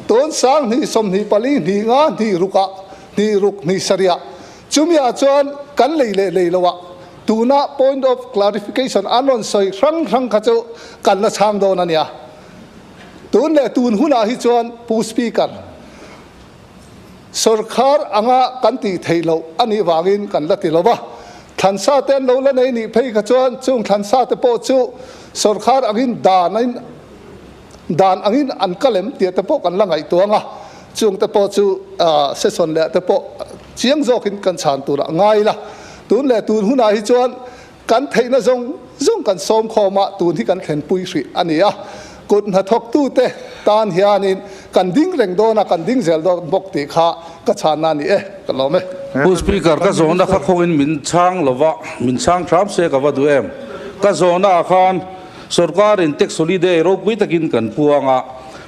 Tun sang hnih 24 hnih nga hnih rukah hnih ruk hnih sarihah chumiah chuan kan lei leh lei loah tuna point of clarification an rawn sawi hrang hrang kha chu kan la chhang dawn a nia. Tun leh tun hunah hi chuan Pu Speaker, Sawrkhar anga kan tih theih loh a nih vangin kan la ti lo va, thlansa te an lo la nei nih phei kha chuan chung thlansa te pawh chu sawrkhar angin dan in dan angin an kal em tih te pawh kan la ngaihtuang a, chung te pawh chu session leh te pawh chiang zawkin kan chhan turah ngai ila. Tun leh tun hunah hi chuan Kan theihna zawng zawng kan sawm khawm a, tun hi kan thlenpui hrih a ni a. Kut hnathawktute tan hianin kan ding reng dawn a, kan ding zel dawn bawk tih kha ka chhanna a ni e, ka lawm e. Pu Speaker, ka zawhna kha khawngin min chhang lova, min chhang hram se ka va duh em? Ka zawhna ah khan sorkarin tax holiday ropui takin kan puang a,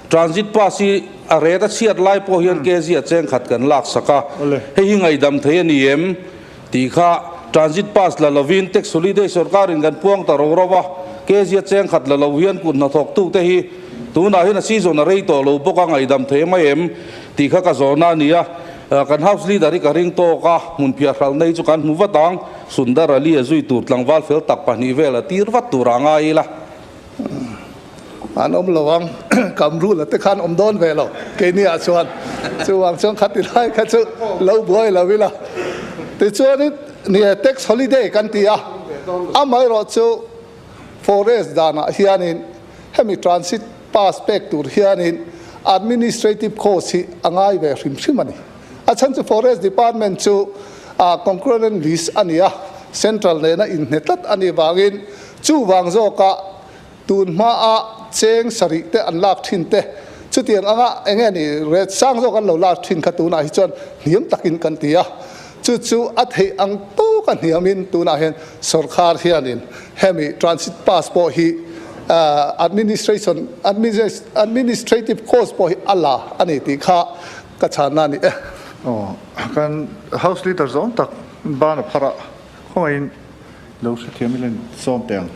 transit pass hi a ret a chhiat lai pawh hian kg a cheng khat kan lak sak a, hei hi ngaihdam thei a ni em? Tih kha transit pass la lovin tax holiday sorkarin kan puang ta ro ro a, kezia cheng khat la lo hian kut hnathawktute hi tunah hian a season a rei tawh lo bawk a, ngaihdam thei mai em? Tih kha ka zawhna a ni a, kan house leader hi ka ring tawk a, hmunphiah hralh nei chu kan hmu vat ang, Sundar Ali a zui tur tlangval fel tak pahnih vel a tir vat tur a ngai ila. An awm lo ang, Kamrula te khan awm dawn ve lo keini ah chuan chuvang chuan khati lai kha chu lo buai lo ila. Tichuanin ni e tax holiday kan ti a, amaherawh chu forest danah hianin hemi transit pass pek tur hianin administrative cost hi a ngai ve hrim hrim a ni. A chhan chu forest department chu concurrent list a ni a, central nena inhne tlat a nih vangin chuvang zawkah Tun hmaa cheng sarih te an lak thin te, chutiang anga eng nge ni ret sang zawk an lo lak thin kha tunah hi chuan hniam takin kan ti a, chu chu a theih ang tawk tluka hniamin tunah hian sorkar hianin hemi transit pass pawh hi administration administrative cost pawh hi a la a ni tih kha ka chhanna a ni e. Aw, kan House Leader zawng tak ban a phar a, khawngaihin lo hrethiam ila sawm teh ang.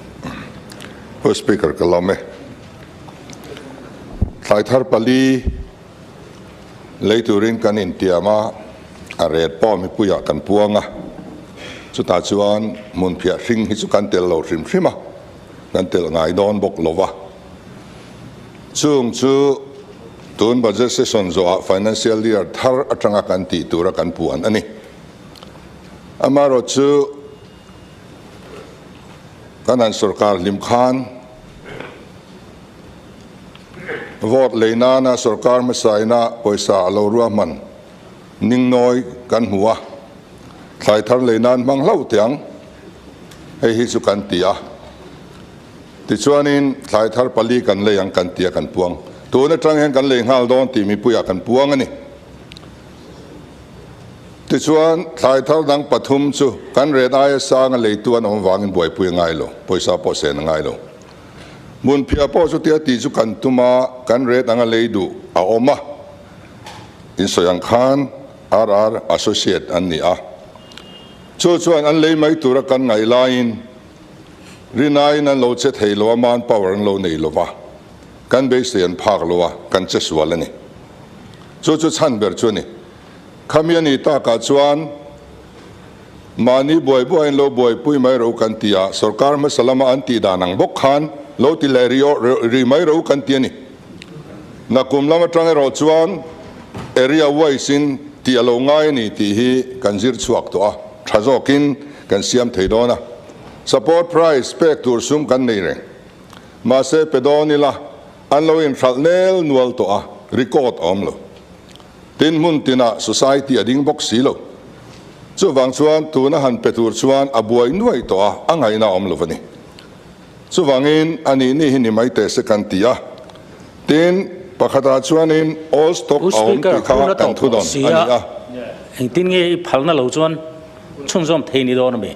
Pu Speaker ka lawm e. Thlai thar pali lei turin kan intiam a, a ret pawh mipuiah kan puang a, chutah chuan hmunphiah hring hi chu kan tel lo hrim hrim a, kan telh ngai dawn bawk lo va. Chung chu tun budget session zawhah financial year thar atanga kan tih tura kan puan a ni. Amaherawhchu chu kan han sorkar hlim khan vote lei nana sorkar hmasaina pawisa a lo ruahman ningnawi kan hmu a, thlai thar lei nan hmang hlauh teh ang, hei hi chu kan ti a. Tichuanin thlai thar pali kan lei ang kan ti a kan puang. Tun atang hian kan lei nghal dawn tih mipuiah kan puang a ni. Tichuan thlai thar dang pathum chu kan ret aia sanga leitu an awm vangin buaipui a ngai lo, pawisa pawh sen a ngai lo. Hmunphiah pawh chutia tih chu kan tum a, kan ret anga lei duh a awm a. Insawi ang khan RR Associate an ni a. Chu chuan an lei mai tura kan ngaih laiin Rinaiin an lo che thei lo a, man power an lo nei lo va, kan beisei an phak lo a, kan che sual a ni. Chu chu chhan ber chu a ni. Khami a nih takah chuan mahni buai buaiin lo buaipui mai ro kan ti a, sorkar hmasa lama an tih dan ang bawk khan lo ti leh rih mai ro kan ti a ni. Nakum lam atang erawh chuan area wise in tih a lo ngai a ni tih hi kan zir chhuak tawh a, tha zawkin kan siam thei dawn a. Support price pek tur sum kan nei reng. Mahse pe dawn ila an lo inhralh nel nual tawh a, record a awm lo. Tin hmun tinah society a ding bawk si lo. Chuvang chuan tuna han pe tur chuan a buai nuai tawh a, a ngaihna a awm lo a ni. Chuvangin a nih nih hi ni mai teh se kan ti a. Tin, pakhatah chuanin all stock Pu a awm Speaker, tih kha hun a kan tawp thu tawh dawn si a a, ni a. Engtin nge i phalna lo chuan chhunzawm thei ni dawn a mi?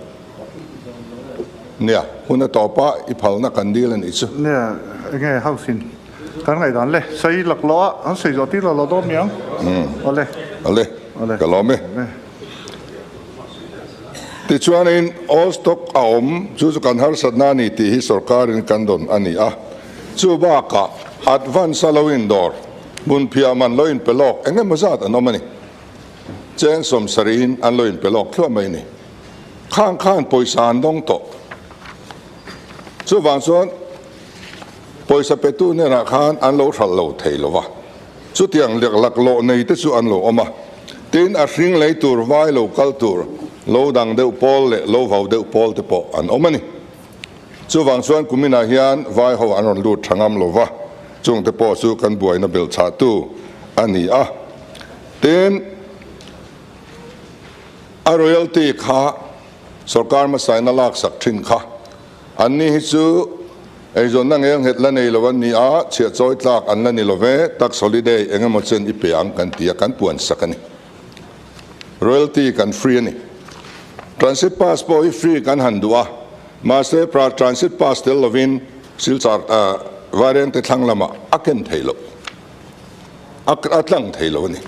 Nia, hun a tawp a, i phalna kan dil a nih chu. Nia, enge house in kan ngaihdan le, sei lak lo a, an sei zawh tir lo lo dawn mi ang. Awle. Awle, ka lawm e. Tichuanin all stock a awm, chu chu kan harsatna a ni tih hi sorkarin kan dawn a ni a. Chu bakah advance a lo indawr, hmunphiah man lo inpe lawk eng emaw zat an awm a ni. Cheng sawmsarihin an lo inpe lawk thluah mai a ni. Khang khan pawisa an dawng tawh. Chuvang chuan pawisa petu hnenah khan an lo hralh lo thei lo va. Chutiang lek laklawh nei te chu an lo awm a, tin a hring lei tur vai lo kal tur lo dang deuh pawl leh lo vau deuh pawl te pawh an awm a ni. Chuvang chuan kuminah hian vai ho an rawn lut tha ngam lo va, chung te pawh chu kan buaina belhchhahtu a ni a. Tin, a royalty kha sorkar hmasain a laksak thin kha An ni hi chu eizawnna ngelnghet la nei lo an ni a, chhiah chawi tlak an la ni lo ve, tax holiday eng emaw chen i pe ang kan ti a, kan puan sak a ni. Royalty kan free a ni. Transit pass pawh hi free kan han duh a, mahse pra transit pass tel lovin Silchar Vairengte thlang lamah a ken thei loh, a tlang thei lo a ni.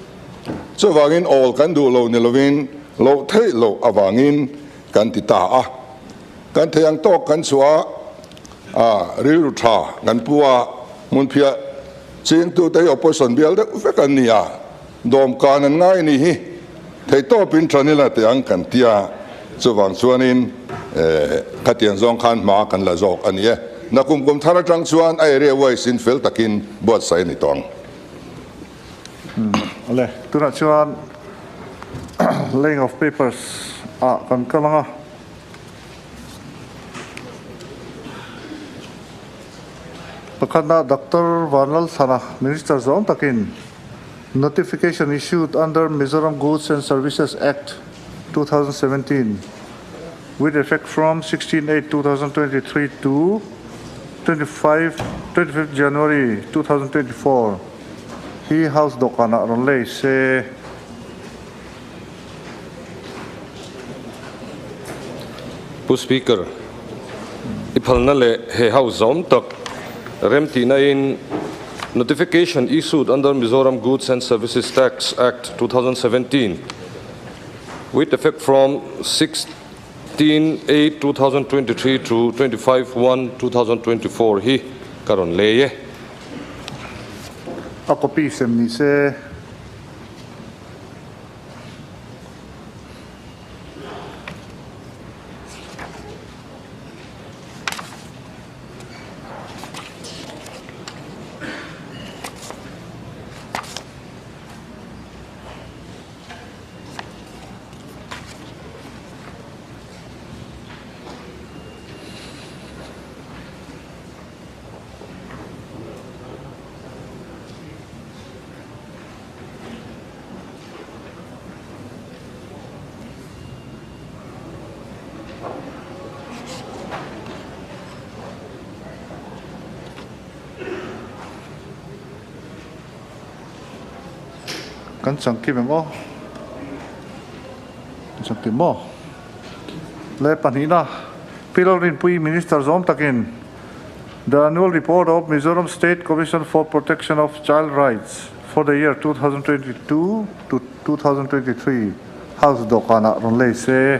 Chuvangin awl kan duh lo ni lovin loh theih loh avangin kan ti ta a. Kan thei ang tawk kan chhuah a, rilru tha kan pu a, hmunphiah chingtute hi opposition bial deuh vek an ni a, dawmkan an ngai ni hi theihtawpin than ila teh ang kan ti a, chuvang chuanin khatiang zawng khan hma kan la zawk a ni e. Nakum kum thar atang chuan a area wise in fel takin buatsaih a ni tawh ang. Awle, tunah chuan laying of papers ah kan kal ang a. Pakhatna Doctor Vanlalthlana, Minister zawng takin Notification issued under Mizoram Goods and Services Act, 2017 with effect from 16 8 2023 to 25 25 January 2024 hi House dawhkanah rawn lei se. Pu Speaker, i phalna leh he House zawm tak remtihna in Notification issued under Mizoram Goods and Services Tax Act 2017 with effect from 16 8 2023 to 25 1 2024 hi ka rawn lei e. A copy sem ni se. Kan chang kim em aw? Kan chang kim maw? Le pahnihna, Pi Lalrinpuii Minister zawm takin The Annual Report of Mizoram State Commission for Protection of Child Rights for the year 2022 to 2023 House dawhkanah rawn lei se.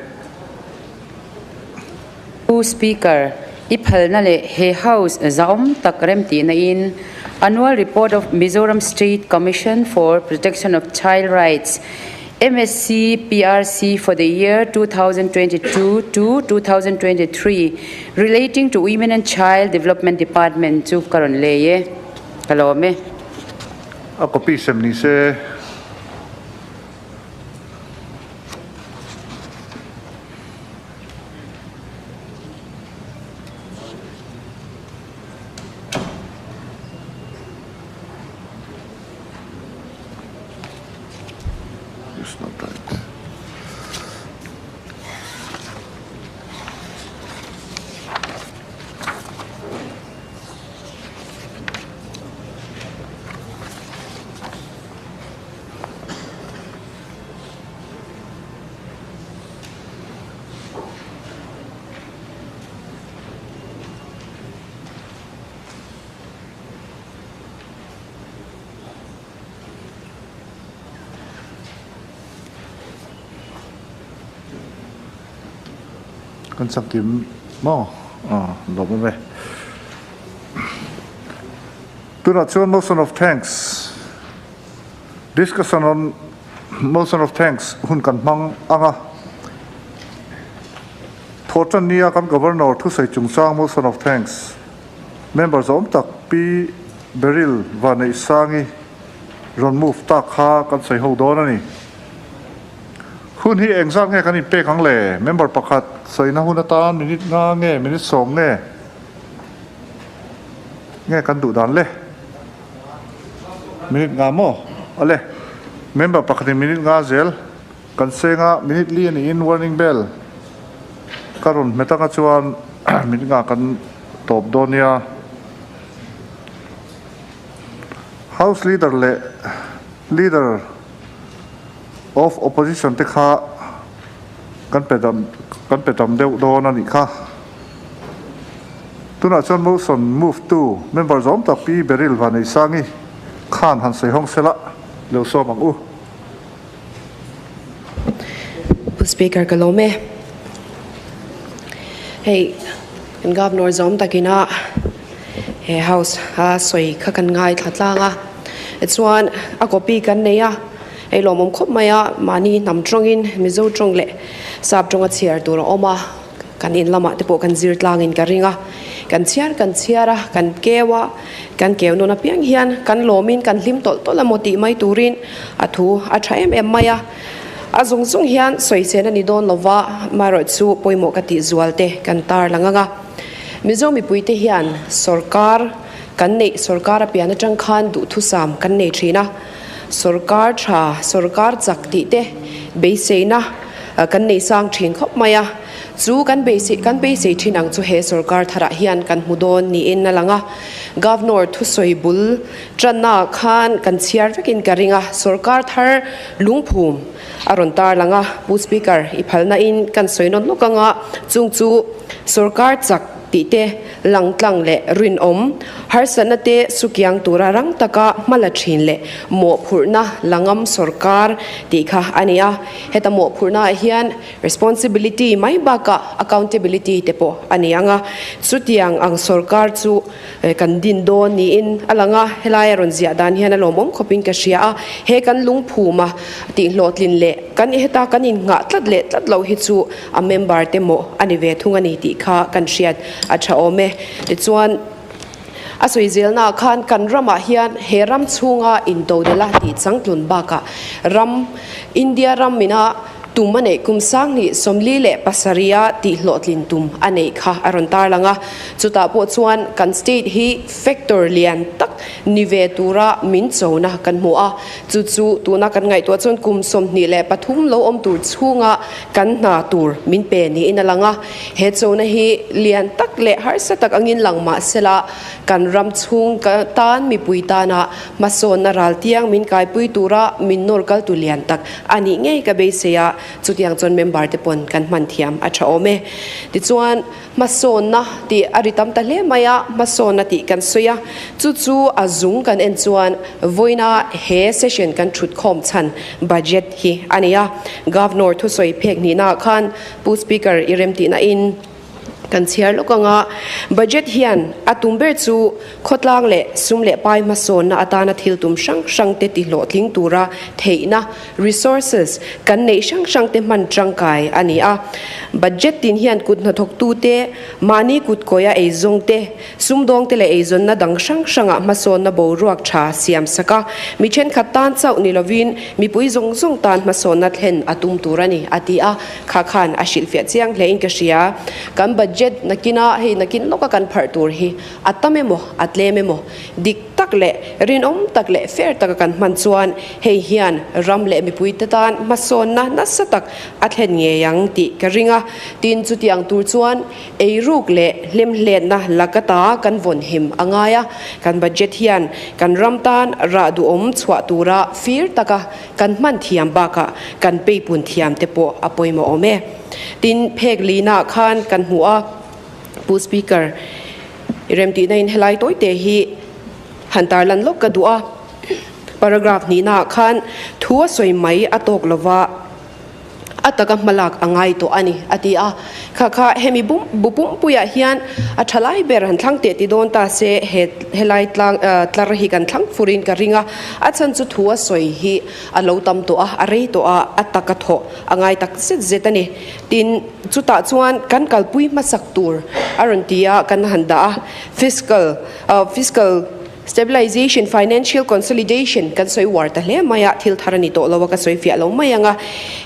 Pu Speaker, i phalna leh he House zahawm tak remtihna in Annual Report of Mizoram State Commission for Protection of Child Rights, MSCPRC, for the year 2022 to 2023 relating to Women and Child Development Department chu ka rawn lei e. Ka lawm e. A copy sem ni se. It's not right. Kan chak kim maw? Aw, lawm awm e. Tunah chuan motion of thanks, discussion on motion of thanks hun kan hmang ang a. Thawhtan nia kan Governor thusawi chungchang motion of thanks member zawm tak Pi Beryl Vaneihsangi rawn move tak kha kan sawi ho dawn a ni. Hun hi engzat nge kan inpek ang le? Member pakhat sawina hun atan minute nga nge minute sawm nge nge kan duh dan le? Minute nga maw? Awle, member pakhatin minute nga zel kan seng a, minute li a niin warning bell ka rawn hmet anga chuan minute nga kan tawp dawn nia. House Leader leh Leader of Opposition te kha kan pe dam kan pe tam deuh dawn a nih kha. Tunah chuan motion move tu member zawm tak Pi Beryl Vaneisangi khan han sawi hawng sela lo sawm ang u. Pu Speaker ka lawm e. Hei kan Governor zawm takina he House a sawi kha kan ngaithla tlang a. Tichuan a copy kan nei a, hei lawmawm khawp mai a, mahni hnam tawngin Mizo tawng leh Sap tawnga chhiar tur a awm a, kan in lamah te pawh kan zir tlangin ka ring a. Kan chhiar kan chhiar a, kan keu a, kan keu nawn apiang hian kan lawmin kan hlim tawlh tawlh a maw tih mai turin a thu a tha em em mai a. A zung zung hian sawichen a ni dawn lo va, amaherawhchu pawimawh ka tih zual te kan tar lang ang a. Mizo mipuite hian sorkar kan neih sorkar a pian atang khan duhthusam kan nei thin a, sorkar tha, sorkar chak tih te beiseina kan nei sang thin khawp mai a. Chu kan beisei kan beisei thin ang chu he sorkar tharah hian kan hmu dawn niin a lang a. Governor thusawi bul tanna khan kan chhiar vekin ka ring a, sorkar thar lungphum a rawn tar lang a. Pu Speaker, i phalna in kan sawi nawn lawk anga chung chu sorkar chak tih te langtlang leh rinawm, harsatna te sukiang tura rang taka hma la thin leh mawhphurhna la ngam sorkar tih kha a ni a. Heta mawhphurhna ah hian Responsibility mai bakah accountability te pawh a ni ang a, chutiang ang sorkar chu kan din dawn niin a lang a, helai a rawn ziah dan hian a lawmawm khawpin ka hria a, he kan lungphuma tihhlawhtlin leh kan heta kan innghah tlat leh tlat loh hi chu a member te mawh a ni ve thung a ni tih kha kan hriat a tha awm e. Tichuan. A sawi zelnaah khan kan ramah hian he ram chhunga intodela tih changtlun bakah ram, India ram ina tum a neih kum sanghnih 47 a tih hlawhtlin tum a neih kha a rawn tarlang a. Chutah pawh chuan kan state hi factor lian tak ni ve tura min chona kan hmu a. Chu chu tuna kan ngaihtuah chuan kum 23 lo awm tur chhunga kan hna tur min pe niin a lang a. He chona hi lian tak leh harsa tak angin lang mah sela, kan ram chhung tan mipui tana hmasawnna raltiang min kaipui tura min nawr kaltu lian tak a nih ngei ka beisei a, chutiang chuan member te pawn kan hman thiam a tha awm e. Tichuan, hmasawnna tih a ri tam ta hle mai a, hmasawnna tih kan sawi a, chu chu a zung kan en chuan vawiina he session kan thut khawm chhan budget hi a ni a, Governor thusawi phek hnihnaah khan Pu Speaker, i remtihna in kan chhiar lawk ang a, budget hian a tum ber chu khawtlang leh sum leh pai hmasawnna atana thil tum hrang hrang te tihlawhtling tura theihna, resources, kan neih hrang hrang te hman tangkai a ni a. Budget tin hian kut hnathawktute, mahni kut kawia eizawng te, Sumdawngte leh eizawnna dang hrang hrangah hmasawnna boruak tha siam sak a, mi thenkhat tan chauh ni lovin mipui zawng zawng tan hmasawnna thlen a tum tur a ni, a ti a. Kha khan a hrilhfiah chiang hlein ka hria. Kan budget nakina hei nakin lawka kan pharh tur hi a tam emaw a tlem emaw dik tak leh rinawm tak leh fair taka kan hman chuan hei hian ram leh mipuite tan hmasawnna nasa tak a thlen ngei ang tih ka ring a. Tin, chutiang tur chuan Eiruk leh hlemhletna laka ta kan vawn him a ngai a, kan budget hian kan ram tan rah duhawm chhuah tura fir taka kan hman thiam bakah kan peipun thiam te pawh a pawimawh awm e. Tin, phek lina khan kan hmu a, Pu Speaker, i remtihna in helai tawite hi han tarlan lawk ka duh a, paragraph hnihnaah khan thu a sawi mai a tawk lova, A taka hmalak a ngai tawh a ni, a ti a. Kha kha hemi bum bu pumpuiah hian a tha lai ber han thlang teh ti dawn ta se he helai tlang tlar hi kan thlang furin ka ring a. A chhan chu thu a sawi hi a lo tam tawh a, a rei tawh a, a taka thawh a ngai tak zet zet a ni. Tin, chutah chuan kan kalpui hmasak tur a rawn ti a, kan han dah a. Fiscal fiscal. Stabilization, Financial Consolidation kan sawi uar ta hle mai a, thil thar a ni tawh lo a, ka sawi fiah lo mai ang a.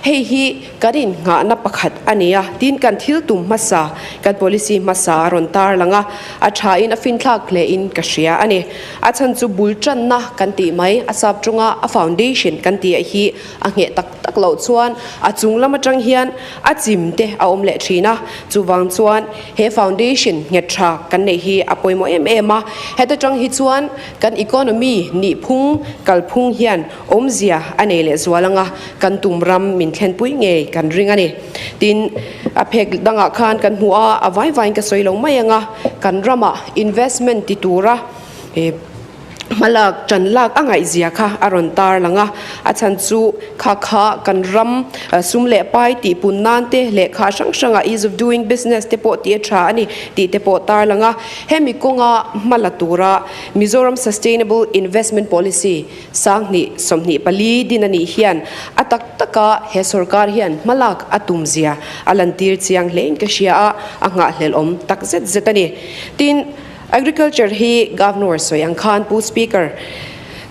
Hei hi kan innghahna pakhat a ni a, tin kan thil tum hmasa, kan policy hmasa a rawn tar lang a, a thain a finthlak hlein ka hria a ni. A chhan chu bul tanna kan tih mai, a sap chunga a foundation kan tih hi a ngheh tak tak loh chuan a chung lam atang hian a chim te a awm leh thin a, chuvang chuan he foundation nghet tha kan neih hi a pawimawh em em a, heta tang hi chuan kan economy nihphung kalphung hian awmzia a nei leh zual anga kan tum ram min thlenpui ngei kan ring a ni. Tin, a phek dangah khan kan hmuh a, a vai vaiin ka sawi lo mai anga kan ramah investment ti tura Hmalak ṭan lak a ngaihzia kha a rawn tar lang a, a chhan chu kha kha kan ram sum leh pai tih pun nan te lehkha hrang hranga ease of doing business te pawh tih a ṭha a ni tih te pawh tar lang a. Hemi kawnga hma la tura Mizoram Sustainable Investment Policy 2024 din a nih hian a tak taka he sorkar hian hmalak a tumzia a lantir chiang hlein ka hria a, a nghahhlelh awm tak zet zet a ni. Tin. Agriculture hi Governor sawi ang khan Pu Speaker,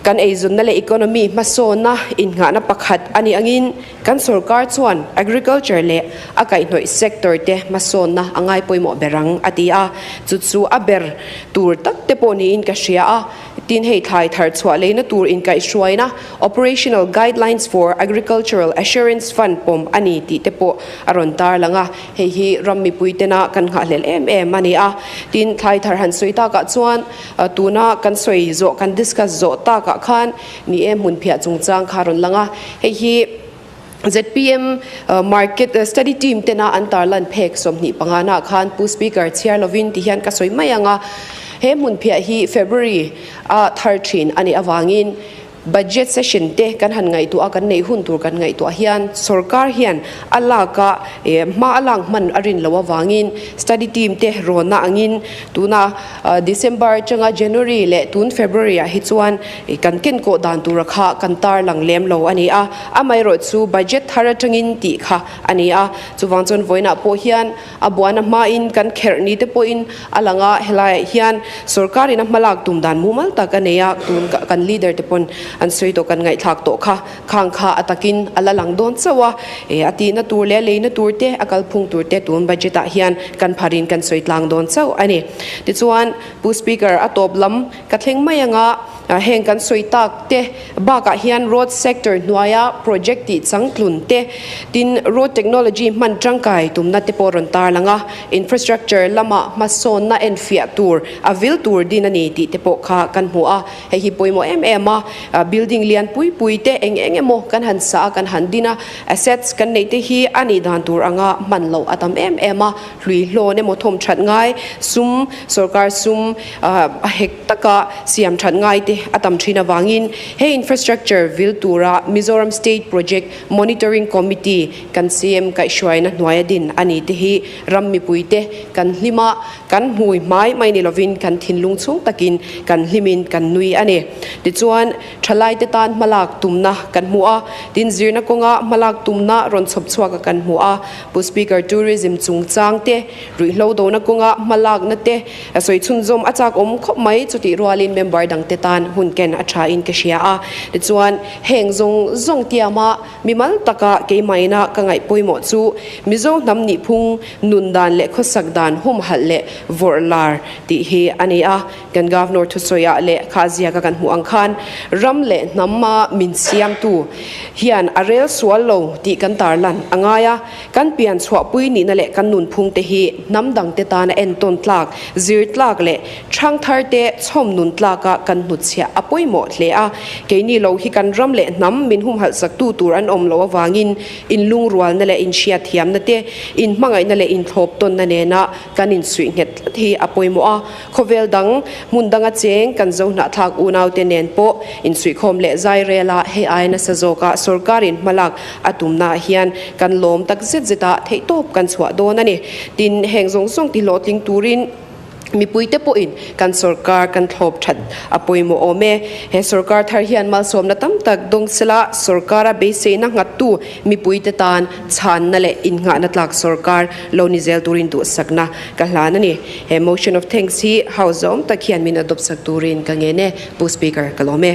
kan eizawnna leh economy hmasawnna innghahna pakhat a nih angin kan sorkar chuan agriculture leh a kaihhnawih sector te hmasawnna a ngai pawimawh ber ang a ti a, chu chu a ber tur tak te pawh niin ka hria a. Tin hei thlai thar chhuah leina tur inkaihhruaina Operational Guidelines for Agricultural Assurance Fund pawm a ni tih te pawh a rawn tarlang a, hei hi ram mipui tena kan nghahhlelh em em a ni a. Tin thlai thar han sawi takah chuan tuna kan sawi zawh kan discuss zawh takah khan ni e hmunphiah chungchang kha a rawn lang a, hei hi zpm market study team tena an tarlan phek 25 na khan Pu Speaker chhiar lovin ti hian ka sawi mai ang a, he hmunphiah hi February a thar thin a nih avangin budget session te kan han ngaihtuah a, kan neih hun tur kan ngaihtuah hian sorkar hian a lak a hma a lak hman a rin loh avangin study team te rawnna angin tuna December atanga January leh tun February ah hi chuan Kan kenkawh dan tura kha kan tarlang lem lo a ni a, amaherawh chu budget thar atangin tih kha a ni a. Chuvang chuan vawiinah pawh hian a buana hmain kan kherh ni te pawhin a lang a, helaiah hian sorkarin a hmalak tum dan mumal tak a nei a, tun kan leader te pawn an sawi tawh kan ngaihthlak tawh kha, khang kha a takin a la lang dawn chauh a, a tihna tur leh a leina tur te, a kalphung tur te tun budget ah hian kan pharin kan sawi tlang dawn chauh a ni. Tichuan Pu Speaker a tawp lam Ka thleng mai anga heng kan sawi tak te bakah hian road sector hnuaia project tih changtlun te, tin road technology hman tangkai tumna te pawh rawn tarlang a, infrastructure lama hmasawnna enfiah tur a vil tur din a ni tih te pawh kha kan hmu a, hei hi pawimawh em em a, building lian pui pui te eng eng emaw kan han sa a kan han din a, assets kan neih te hi a nih dan tur anga hman loh a tam em em a, hlui hlawn emaw thawm that ngai sum sorkar sum a hek taka siam that ngai te a tam thin avangin he infrastructure vil tura Mizoram State Project Monitoring Committee kan CM kaihhruaina hnuaia din a ni te hi ram mipui te kan hlim a, kan hmui hmai mai ni lovin kan thinlung chhung takin kan hlimin kan nui a ni. Tichuan Thalaite tan hmalak tumna kan hmu a, tin zirna kawnga hmalak tumna rawn chhawp chhuaka kan hmu a. Pu Speaker, Tourism chungchang te, ruihhlo dona kawnga hmalakna te sawi chhunzawm a chak awm khawp mai, chutih rualin member dangte tan hun ken a tha in ka hria a. Tichuan, heng zawng zawng tiama mimal taka keimahina ka ngaih pawimawh chu Mizo hnam nihphung nun dan leh khawsak dan humhalh leh vawrh lar tih hi a ni a. Kan Governor thusawiah leh kha ziaka kan hmuh ang khan ram leh hnama min siamtu hian a rel sual lo tih kan tarlan a ngai a, kan pian chhuahpui nihna leh kan nunphung te hi hnam dangte tana entawn tlak, zir tlak leh thangthar te chhawm nun tlaka kan hnutchhiah a pawimawh hle a. Keini lo hi kan ram leh hnam min humhalh saktu tur an awm loh avangin inlungrualna leh inhriatthiamna te, inhmangaihna leh inthlawp tawnna nena kan insuih nghet tlat hi a pawimawh a. Khawvel dang, hmun danga cheng kan zo hnahthlak unaute nen pawh insuihkhawm leh zai rela hei ai nasa zawka sorkarin hmalak a tumnaah hian kan lawm tak zet zeta theihtawp kan chhuah dawn a ni. Tin, heng zawng zawng ti hlawhtling turin mipuite pawhin kan sorkar kan thlawp that a pawimawh awm e. He sorkar thar hian malsawmna tam tak dawng sela sorkara beiseina nghattu mipuite tan chhanna leh innghahna tlak sorkar lo ni zel turin duhsakna ka hlan a ni. He motion of thanks hi House zawng tak hian min adopt sak turin ka ngen e, Pu Speaker, ka lawm e.